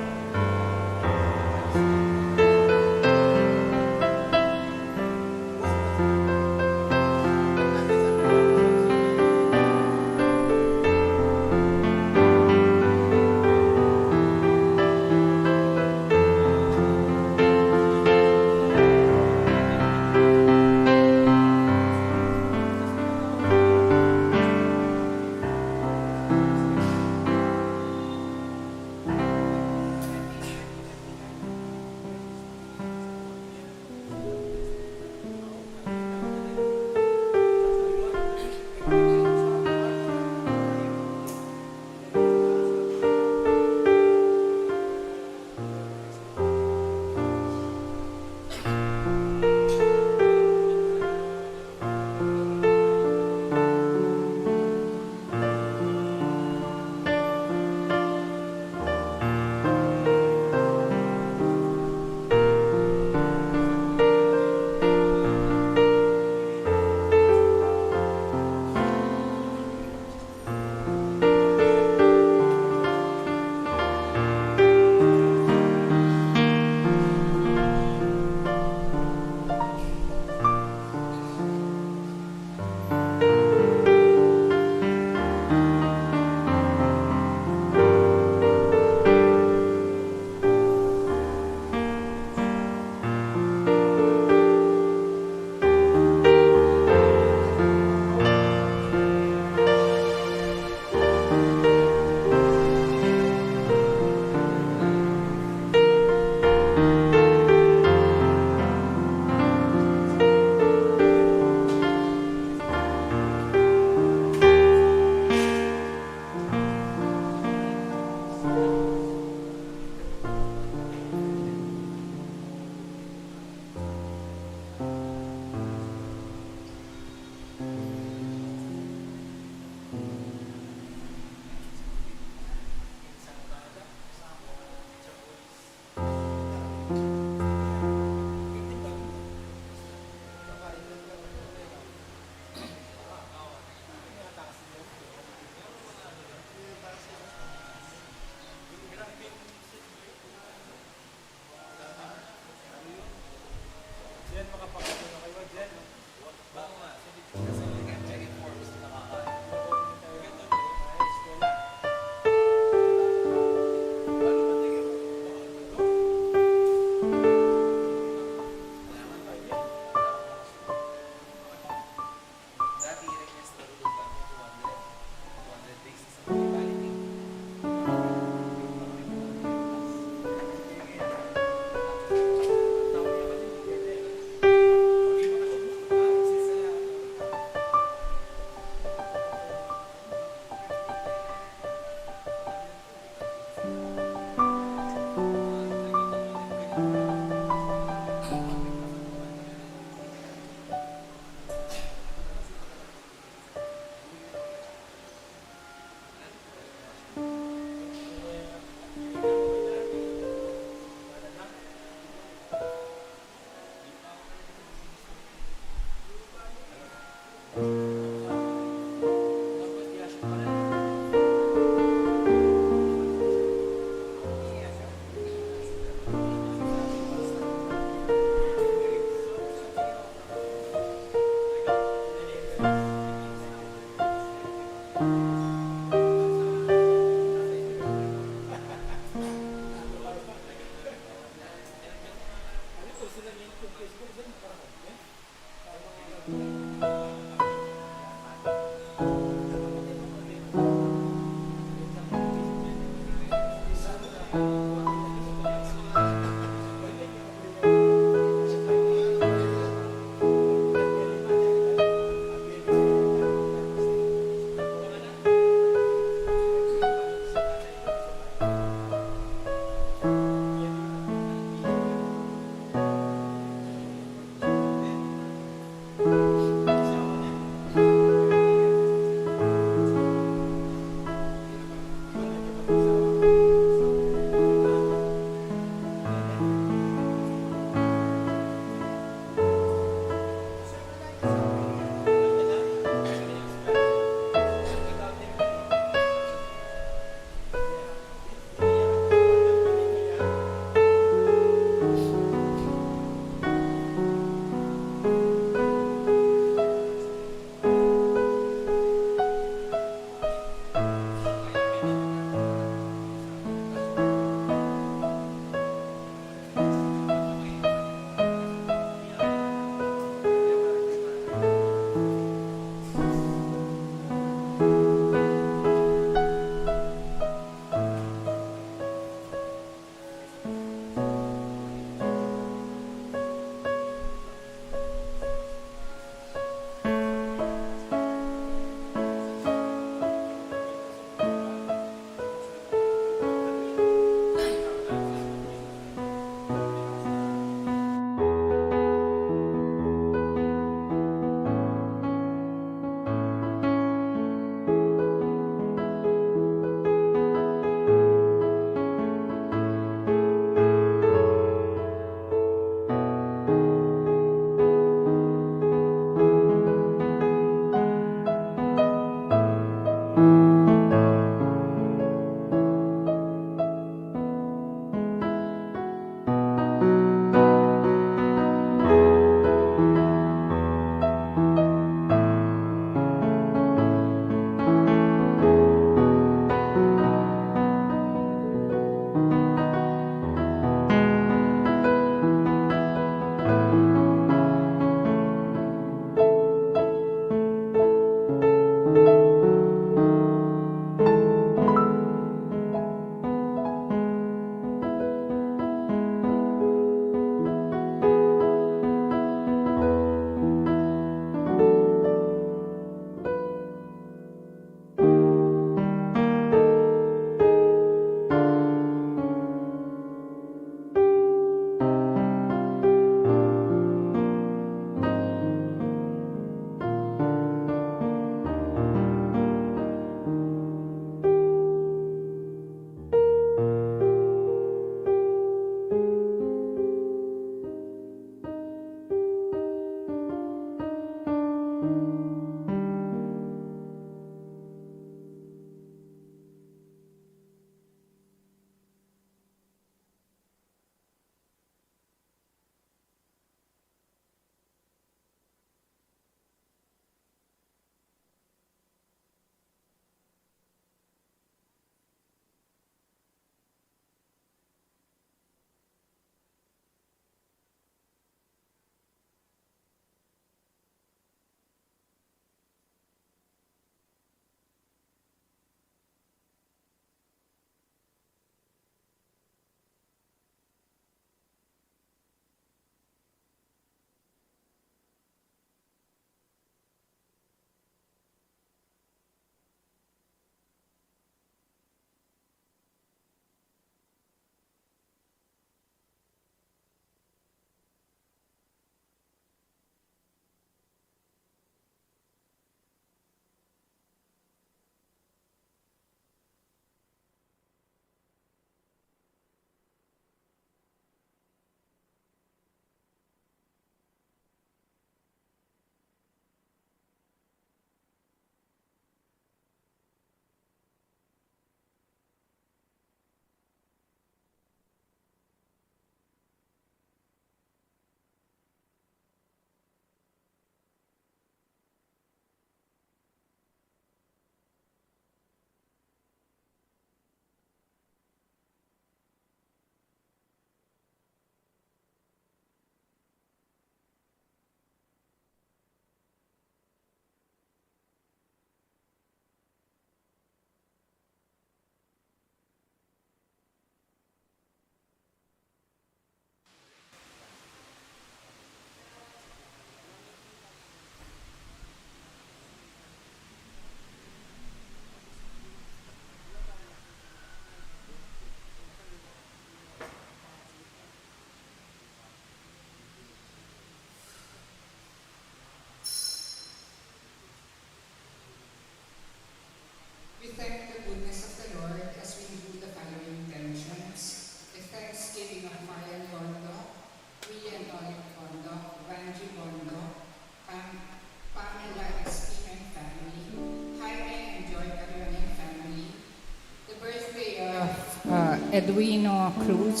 Edwino Cruz,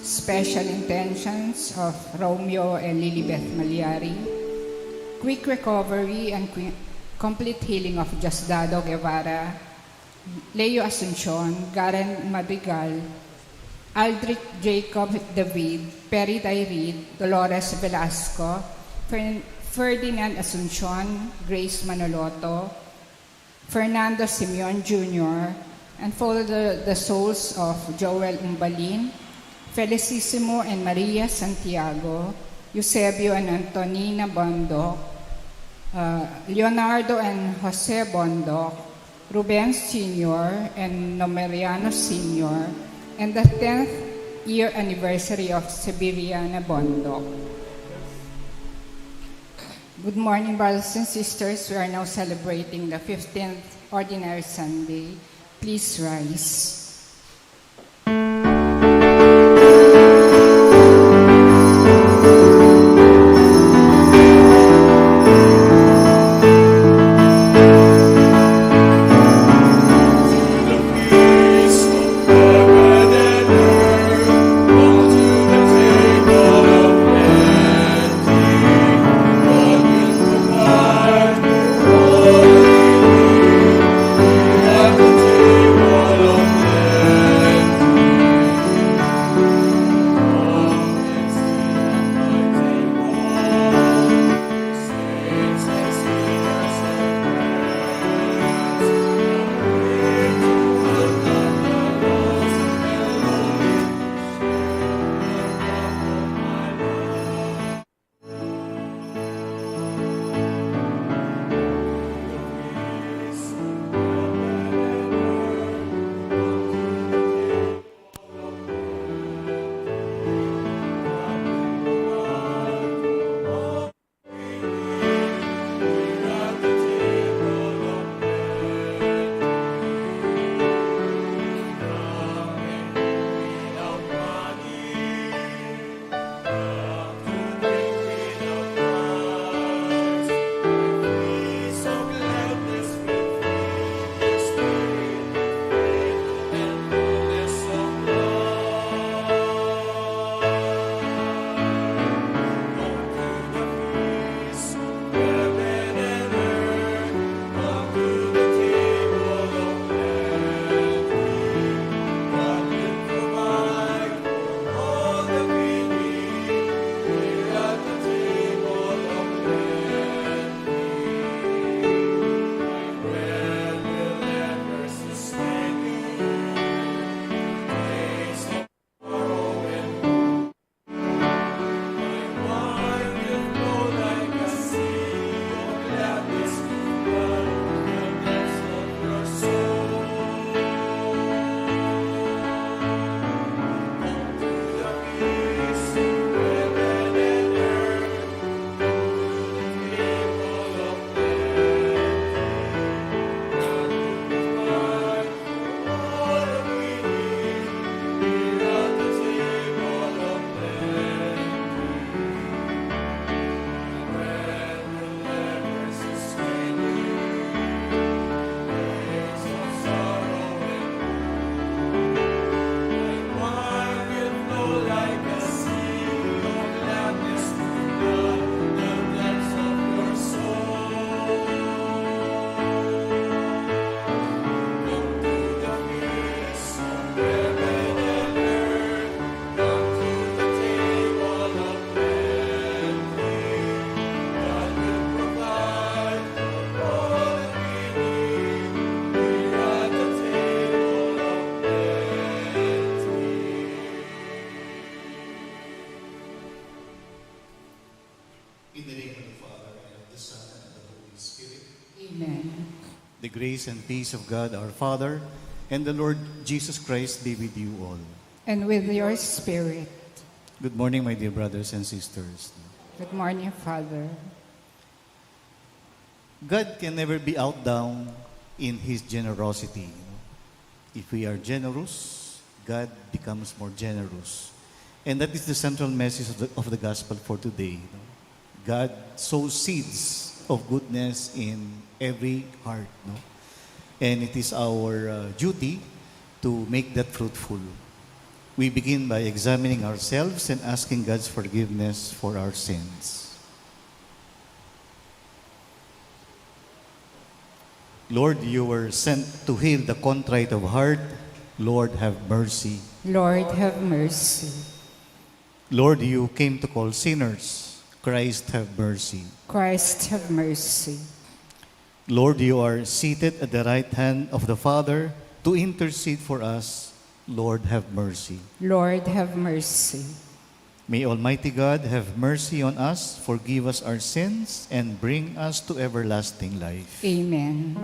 special intentions of Romeo and Lilibeth Malyari, quick recovery and qui- complete healing of Diosdado Guevara, Leo Asuncion, Garen Madrigal, Aldrich Jacob David, Perry Dairid, Dolores Velasco, Fern- Ferdinand Asuncion, Grace Manoloto, Fernando Simeon Junior, and for the, the souls of Joel Umbalin, Felicissimo and Maria Santiago, Eusebio and Antonina Bondoc, uh, Leonardo and Jose Bondoc, Ruben Senior and Nomeriano Senior, and the tenth year anniversary of Severiana Bondoc. Good morning, brothers and sisters. We are now celebrating the fifteenth Ordinary Sunday. Please rise. In the name of the Father, and of the Son, and of the Holy Spirit. Amen. The grace and peace of God our Father and the Lord Jesus Christ be with you all. And with your spirit. Good morning, my dear brothers and sisters. Good morning, Father. God can never be outdone in His generosity. If we are generous, God becomes more generous. And that is the central message of the, of the gospel for today. God sows seeds of goodness in every heart, no? And it is our, uh, duty to make that fruitful. We begin by examining ourselves and asking God's forgiveness for our sins. Lord, you were sent to heal the contrite of heart. Lord, have mercy. Lord, have mercy. Lord, you came to call sinners. Christ, have mercy. Christ, have mercy. Lord, you are seated at the right hand of the Father to intercede for us. Lord, have mercy. Lord, have mercy. May Almighty God have mercy on us, forgive us our sins, and bring us to everlasting life. Amen.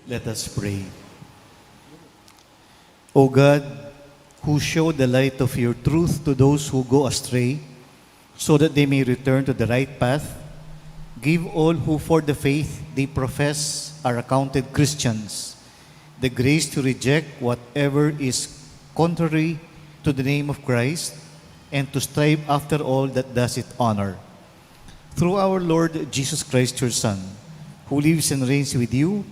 Let us pray. O God, who showed the light of your truth to those who go astray, so that they may return to the right path, give all who for the faith they profess are accounted Christians the grace to reject whatever is contrary to the name of Christ and to strive after all that does it honor. Through our Lord Jesus Christ, your Son, who lives and reigns with you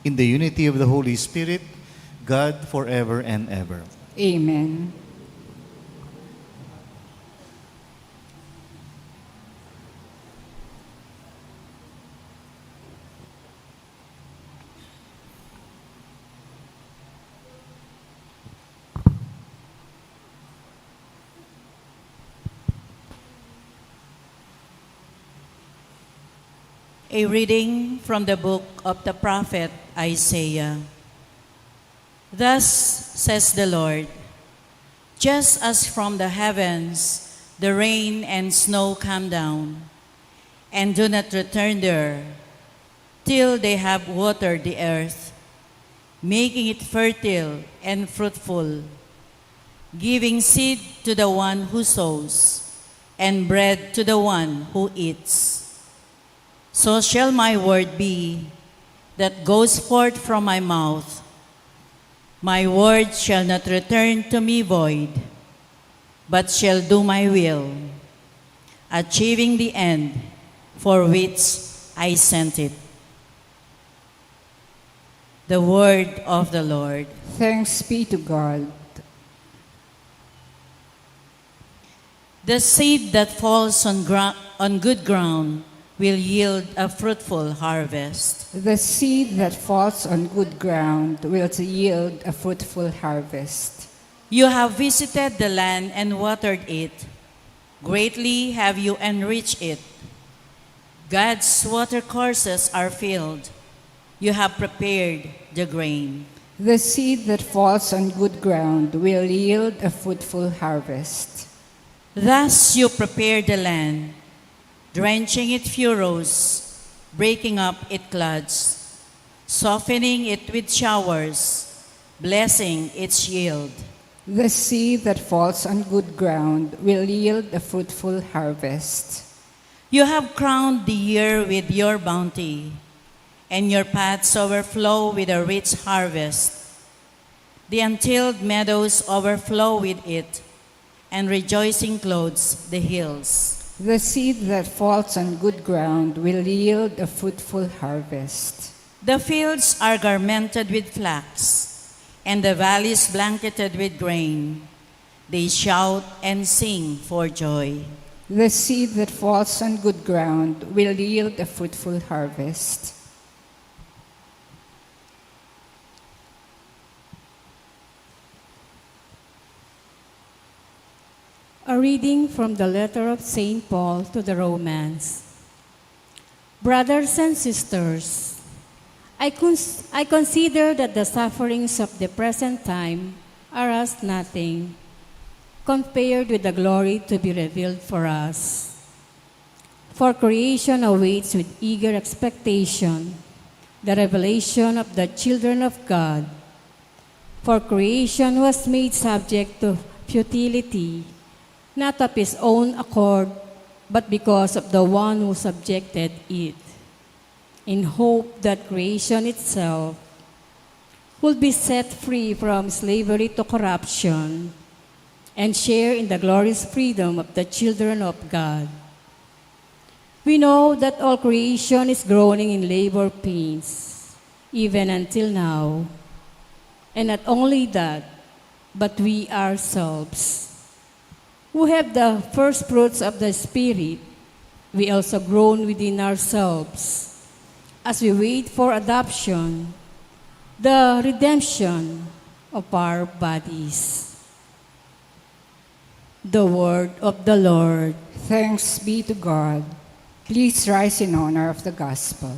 in the unity of the Holy Spirit, God, forever and ever. Amen. A reading from the book of the prophet Isaiah. Thus says the Lord, "Just as from the heavens the rain and snow come down, and do not return there till they have watered the earth, making it fertile and fruitful, giving seed to the one who sows, and bread to the one who eats, so shall my word be that goes forth from my mouth. My word shall not return to me void, but shall do my will, achieving the end for which I sent it." The word of the Lord. Thanks be to God. The seed that falls on, gra- on good ground will yield a fruitful harvest. The seed that falls on good ground will yield a fruitful harvest. You have visited the land and watered it. Greatly have you enriched it. God's watercourses are filled. You have prepared the grain. The seed that falls on good ground will yield a fruitful harvest. Thus you prepare the land, drenching it furrows, breaking up it clods, softening it with showers, blessing its yield. The seed that falls on good ground will yield a fruitful harvest. You have crowned the year with your bounty, and your paths overflow with a rich harvest. The untilled meadows overflow with it, and rejoicing clothes the hills. The seed that falls on good ground will yield a fruitful harvest. The fields are garmented with flax, and the valleys blanketed with grain. They shout and sing for joy. The seed that falls on good ground will yield a fruitful harvest. A reading from the letter of Saint Paul to the Romans. Brothers and sisters, I cons-, I consider that the sufferings of the present time are as nothing compared with the glory to be revealed for us. For creation awaits with eager expectation the revelation of the children of God. For creation was made subject to futility, not of its own accord, but because of the one who subjected it, in hope that creation itself will be set free from slavery to corruption and share in the glorious freedom of the children of God. We know that all creation is groaning in labor pains, even until now, and not only that, but we ourselves, who have the first fruits of the Spirit, we also groan within ourselves as we wait for adoption, the redemption of our bodies. The word of the Lord. Thanks be to God. Please rise in honor of the gospel.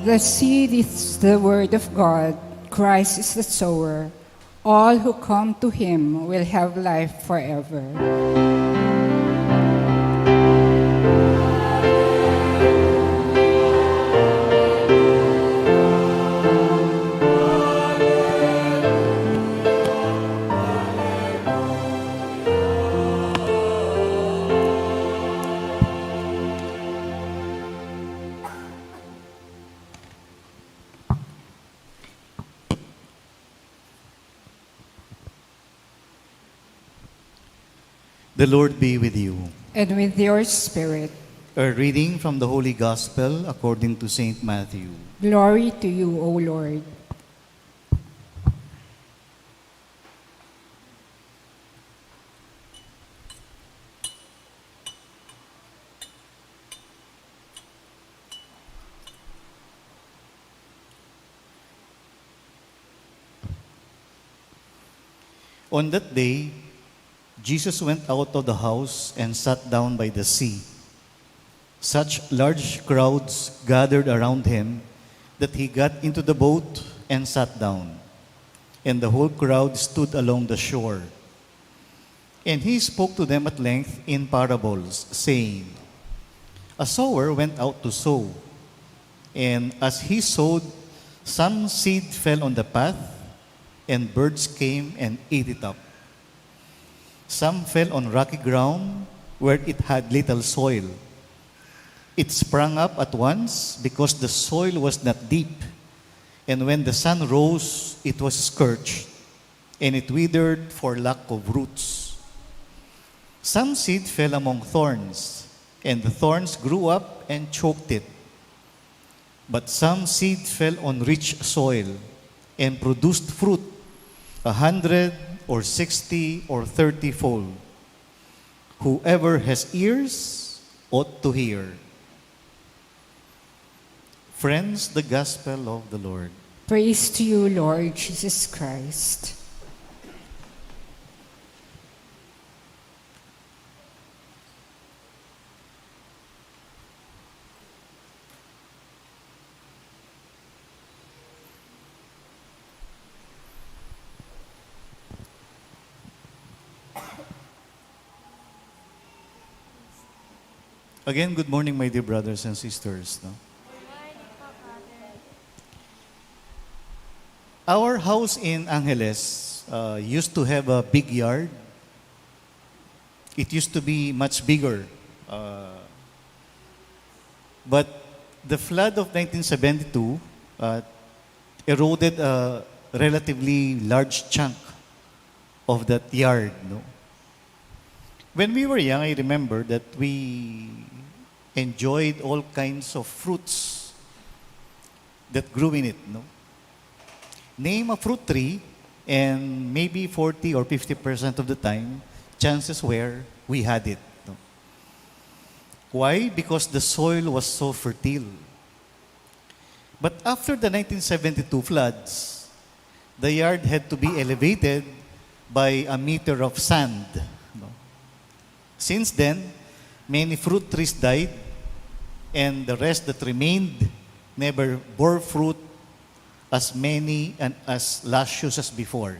The seed is the word of God. Christ is the sower. All who come to him will have life forever. The Lord be with you. And with your spirit. A reading from the Holy Gospel according to Saint Matthew. Glory to you, O Lord. On that day, Jesus went out of the house and sat down by the sea. Such large crowds gathered around him that he got into the boat and sat down. And the whole crowd stood along the shore. And he spoke to them at length in parables, saying, A sower went out to sow. And as he sowed, some seed fell on the path, and birds came and ate it up. Some fell on rocky ground where it had little soil. It sprang up at once because the soil was not deep, and when the sun rose, it was scorched, and it withered for lack of roots. Some seed fell among thorns, and the thorns grew up and choked it. But some seed fell on rich soil and produced fruit a hundred or sixty or thirty fold. Whoever has ears ought to hear. Friends, the gospel of the Lord. Praise to you, Lord Jesus Christ. Again, good morning, my dear brothers and sisters, no? Our house in Angeles uh, used to have a big yard. It used to be much bigger. Uh, but the flood of nineteen seventy-two uh, eroded a relatively large chunk of that yard. No? When we were young, I remember that we enjoyed all kinds of fruits that grew in it. No? Name a fruit tree, and maybe forty or fifty percent of the time, chances were we had it. No? Why? Because the soil was so fertile. But after the nineteen seventy-two floods, the yard had to be elevated by a meter of sand. No? Since then, many fruit trees died, and the rest that remained never bore fruit as many and as luscious as before.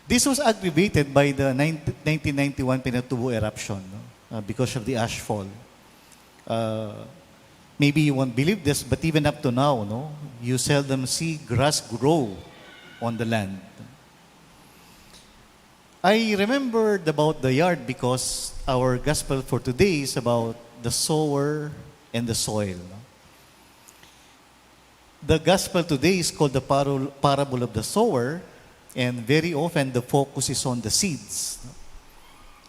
This was aggravated by the nineteen ninety-one Pinatubo eruption, no? Uh, because of the ashfall. Uh, maybe you won't believe this, but even up to now, no, you seldom see grass grow on the land. I remembered about the yard because our gospel for today is about the sower and the soil. No? The gospel today is called the parable, parable of the sower, and very often the focus is on the seeds.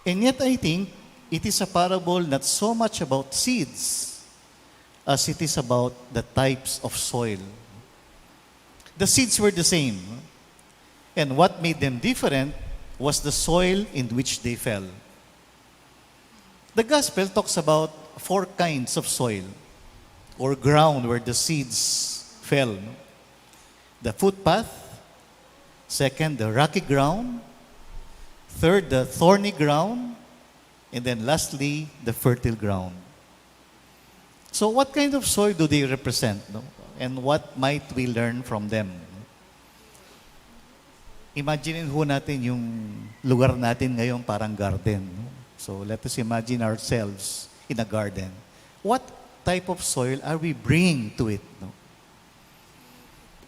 And yet, I think it is a parable not so much about seeds as it is about the types of soil. The seeds were the same, and what made them different was the soil in which they fell. The gospel talks about four kinds of soil or ground where the seeds fell. The footpath, second, the rocky ground, third, the thorny ground, and then lastly, the fertile ground. So what kind of soil do they represent, no? And what might we learn from them? Imagine ho natin yung lugar natin ngayon parang garden. No? So let us imagine ourselves in a garden. What type of soil are we bringing to it? No?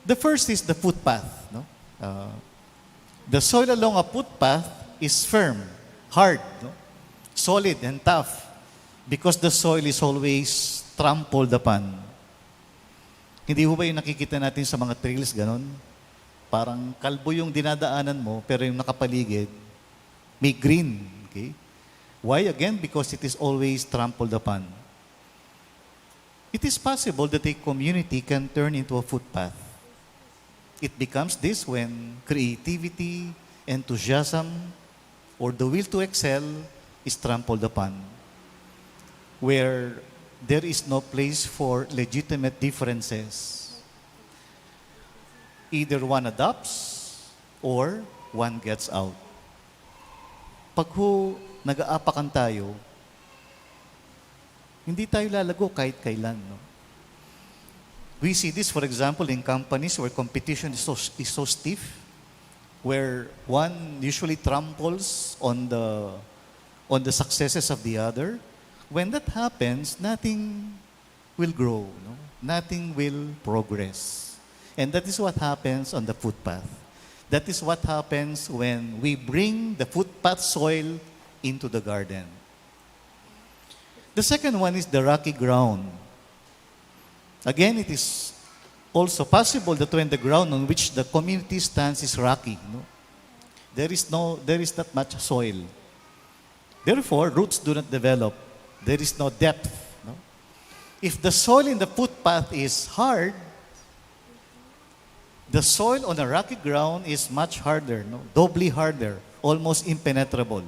The first is the footpath. No? Uh, the soil along a footpath is firm, hard, no? Solid, and tough because the soil is always trampled upon. Hindi ho ba yung nakikita natin sa mga trails, ganon? Parang kalbo yung dinadaanan mo, pero yung nakapaligid, may green, Okay? Why? Again, because it is always trampled upon. It is possible that a community can turn into a footpath. It becomes this when creativity, enthusiasm, or the will to excel is trampled upon, where there is no place for legitimate differences. Either one adopts or one gets out. Pag ho nag-aapakan tayo, hindi tayo lalago kahit kailan, no? We see this, for example, in companies where competition is so, is so stiff, where one usually tramples on the, on the successes of the other. When that happens, nothing will grow, no? Nothing will progress. And that is what happens on the footpath. That is what happens when we bring the footpath soil into the garden. The second one is the rocky ground. Again, it is also possible that when the ground on which the community stands is rocky, no? There is no, there is not much soil. Therefore, roots do not develop. There is no depth, no? If the soil in the footpath is hard, the soil on a rocky ground is much harder, no? Doubly harder, almost impenetrable.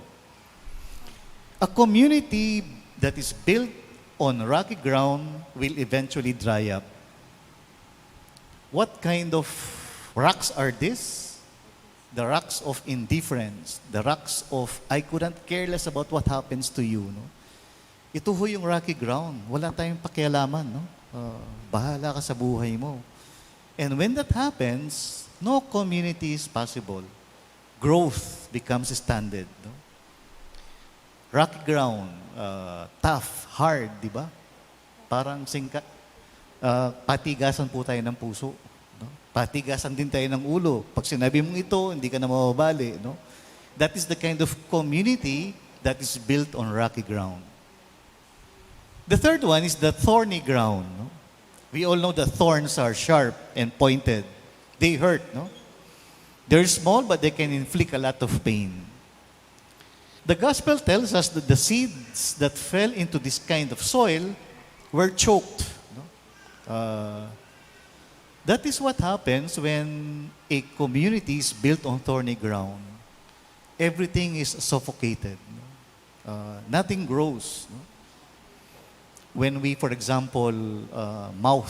A community that is built on rocky ground will eventually dry up. What kind of rocks are these? The rocks of indifference, the rocks of "I couldn't care less about what happens to you," no? Ito ho yung rocky ground. Wala tayong pakialaman, no? Ah, bahala ka sa buhay mo. And when that happens, no community is possible. Growth becomes standard, no? Rocky ground, ah, tough, hard, di ba? Parang singka, ah, patigasan po tayo ng puso, no? Patigasan din tayo ng ulo. Pag sinabi mong ito, hindi ka na mababali, no? That is the kind of community that is built on rocky ground. The third one is the thorny ground, no? We all know that thorns are sharp and pointed. They hurt, no? They're small, but they can inflict a lot of pain. The gospel tells us that the seeds that fell into this kind of soil were choked, no? Uh, that is what happens when a community is built on thorny ground. Everything is suffocated, no? Uh, nothing grows, no? When we, for example, uh, mouth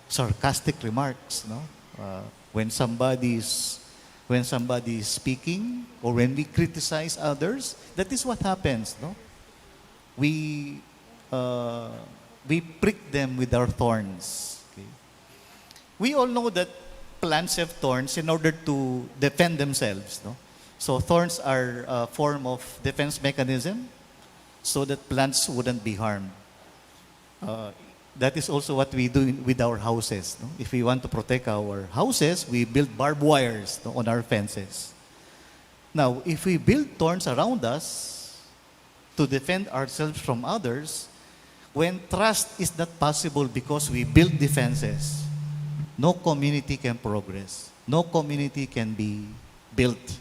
sarcastic remarks, no? Uh, when somebody is, when somebody is speaking, or when we criticize others, that is what happens, no? We, uh, we prick them with our thorns. Okay? We all know that plants have thorns in order to defend themselves, no? So thorns are a form of defense mechanism so that plants wouldn't be harmed. Uh, that is also what we do in, with our houses, no? If we want to protect our houses, we build barbed wires, no, on our fences. Now, if we build thorns around us to defend ourselves from others, when trust is not possible because we build defenses, no community can progress. No community can be built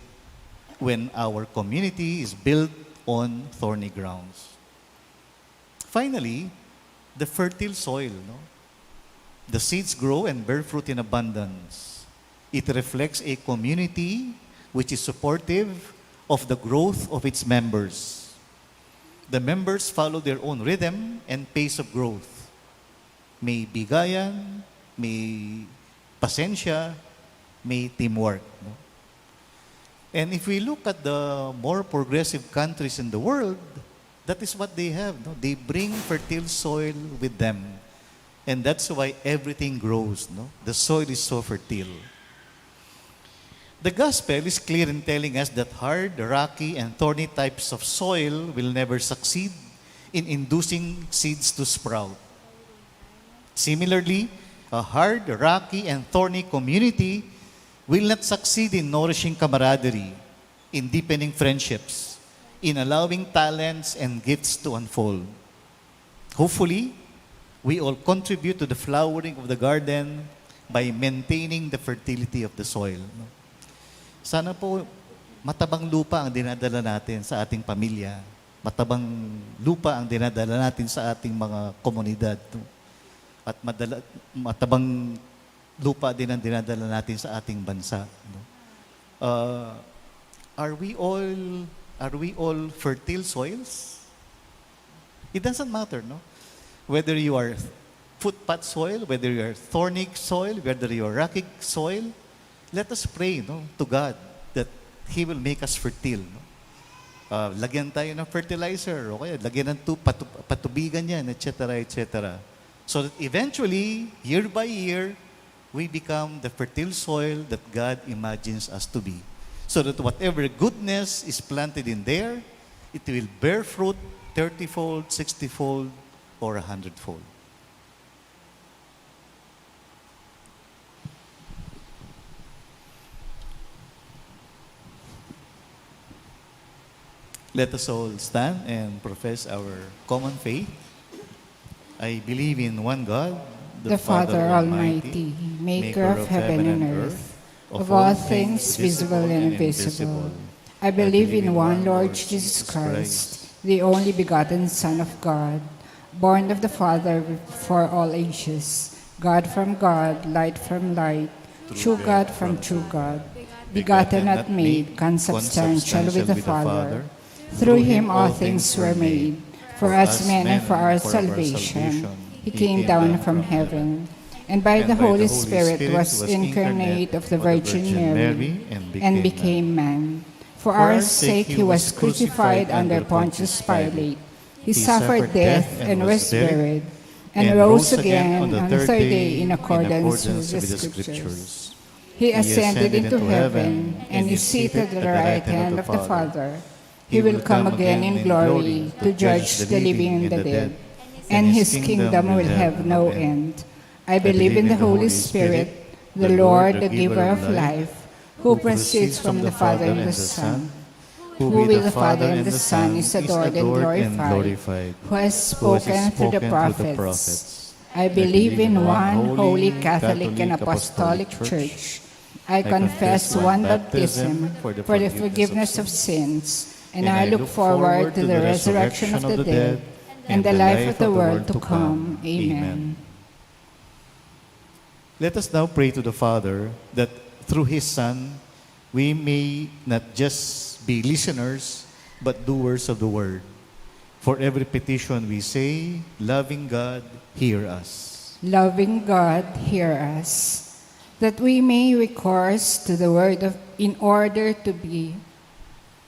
when our community is built on thorny grounds. Finally, the fertile soil, no? The seeds grow and bear fruit in abundance. It reflects a community which is supportive of the growth of its members. The members follow their own rhythm and pace of growth. May bigayan, may pasensya, may teamwork, no? And if we look at the more progressive countries in the world, that is what they have, no? They bring fertile soil with them. And that's why everything grows, no? The soil is so fertile. The gospel is clear in telling us that hard, rocky, and thorny types of soil will never succeed in inducing seeds to sprout. Similarly, a hard, rocky, and thorny community will not succeed in nourishing camaraderie, in deepening friendships, in allowing talents and gifts to unfold. Hopefully, we all contribute to the flowering of the garden by maintaining the fertility of the soil. Sana po, Matabang lupa ang dinadala natin sa ating pamilya. Matabang lupa ang dinadala natin sa ating mga komunidad, no? At madala, matabang lupa din ang dinadala natin sa ating bansa, no? Uh, are we all, are we all fertile soils? It doesn't matter, no? Whether you are footpath soil, whether you are thorny soil, whether you are rocky soil, let us pray, no, to God that He will make us fertile, no? Ah, lagyan tayo ng fertilizer, o kaya lagyan ng tu-, patu-, patubigan yan, et cetera, et cetera. So that eventually, year by year, we become the fertile soil that God imagines us to be. So that whatever goodness is planted in there, it will bear fruit thirty-fold, sixty-fold, or a hundred-fold. Let us all stand and profess our common faith. I believe in one God, the Father Almighty, maker of heaven and earth, of all things visible and invisible. I believe in one Lord Jesus Christ, the only begotten Son of God, born of the Father before all ages, God from God, light from light, true God from true God, begotten, not made, consubstantial with the Father. Through him all things were made. For us men and for our salvation, he came down from heaven. And by the Holy Spirit was incarnate of the Virgin Mary and became man. For our sake he was crucified under Pontius Pilate. He suffered death and was buried, and rose again on the third day in accordance with the Scriptures. He ascended into heaven and is seated at the right hand of the Father. He will come again in glory to judge the living and the dead, and his kingdom will have no end. I believe in the Holy Spirit, the Lord, the giver of life, who proceeds from the Father and the Son, who with the Father and the Son is adored and glorified, who has spoken through the prophets. I believe in one holy Catholic and Apostolic Church. I confess one baptism for the forgiveness of sins, and I look forward to the resurrection of the dead and the life of the world to come. Amen. Let us now pray to the Father that through his Son, we may not just be listeners, but doers of the word. For every petition we say, loving God, hear us. Loving God, hear us. That we may recourse to the word of, in order to be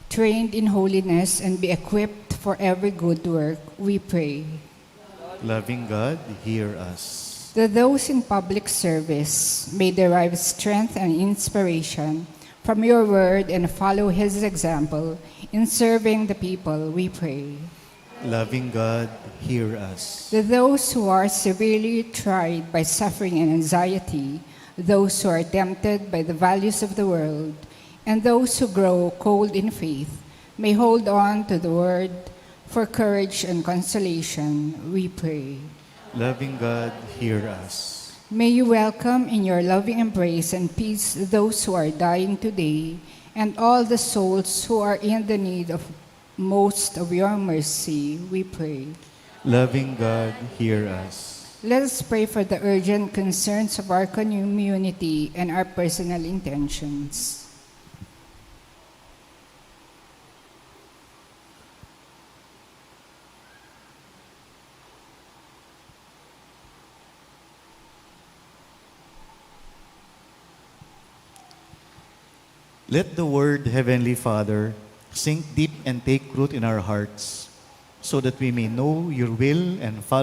trained in holiness and be equipped for every good work, we pray. Loving God, hear us. To those in public service, may derive strength and inspiration from your word and follow his example in serving the people, we pray. Loving God, hear us. To those who are severely tried by suffering and anxiety, those who are tempted by the values of the world, and those who grow cold in faith, may hold on to the word for courage and consolation, we pray. Loving God, hear us. May you welcome in your loving embrace and peace those who are dying today and all the souls who are in the need of most of your mercy, we pray. Loving God, hear us. Let us pray for the urgent concerns of our community and our personal intentions. Let the word, Heavenly Father, sink deep and take root in our hearts, so that we may know your will and follow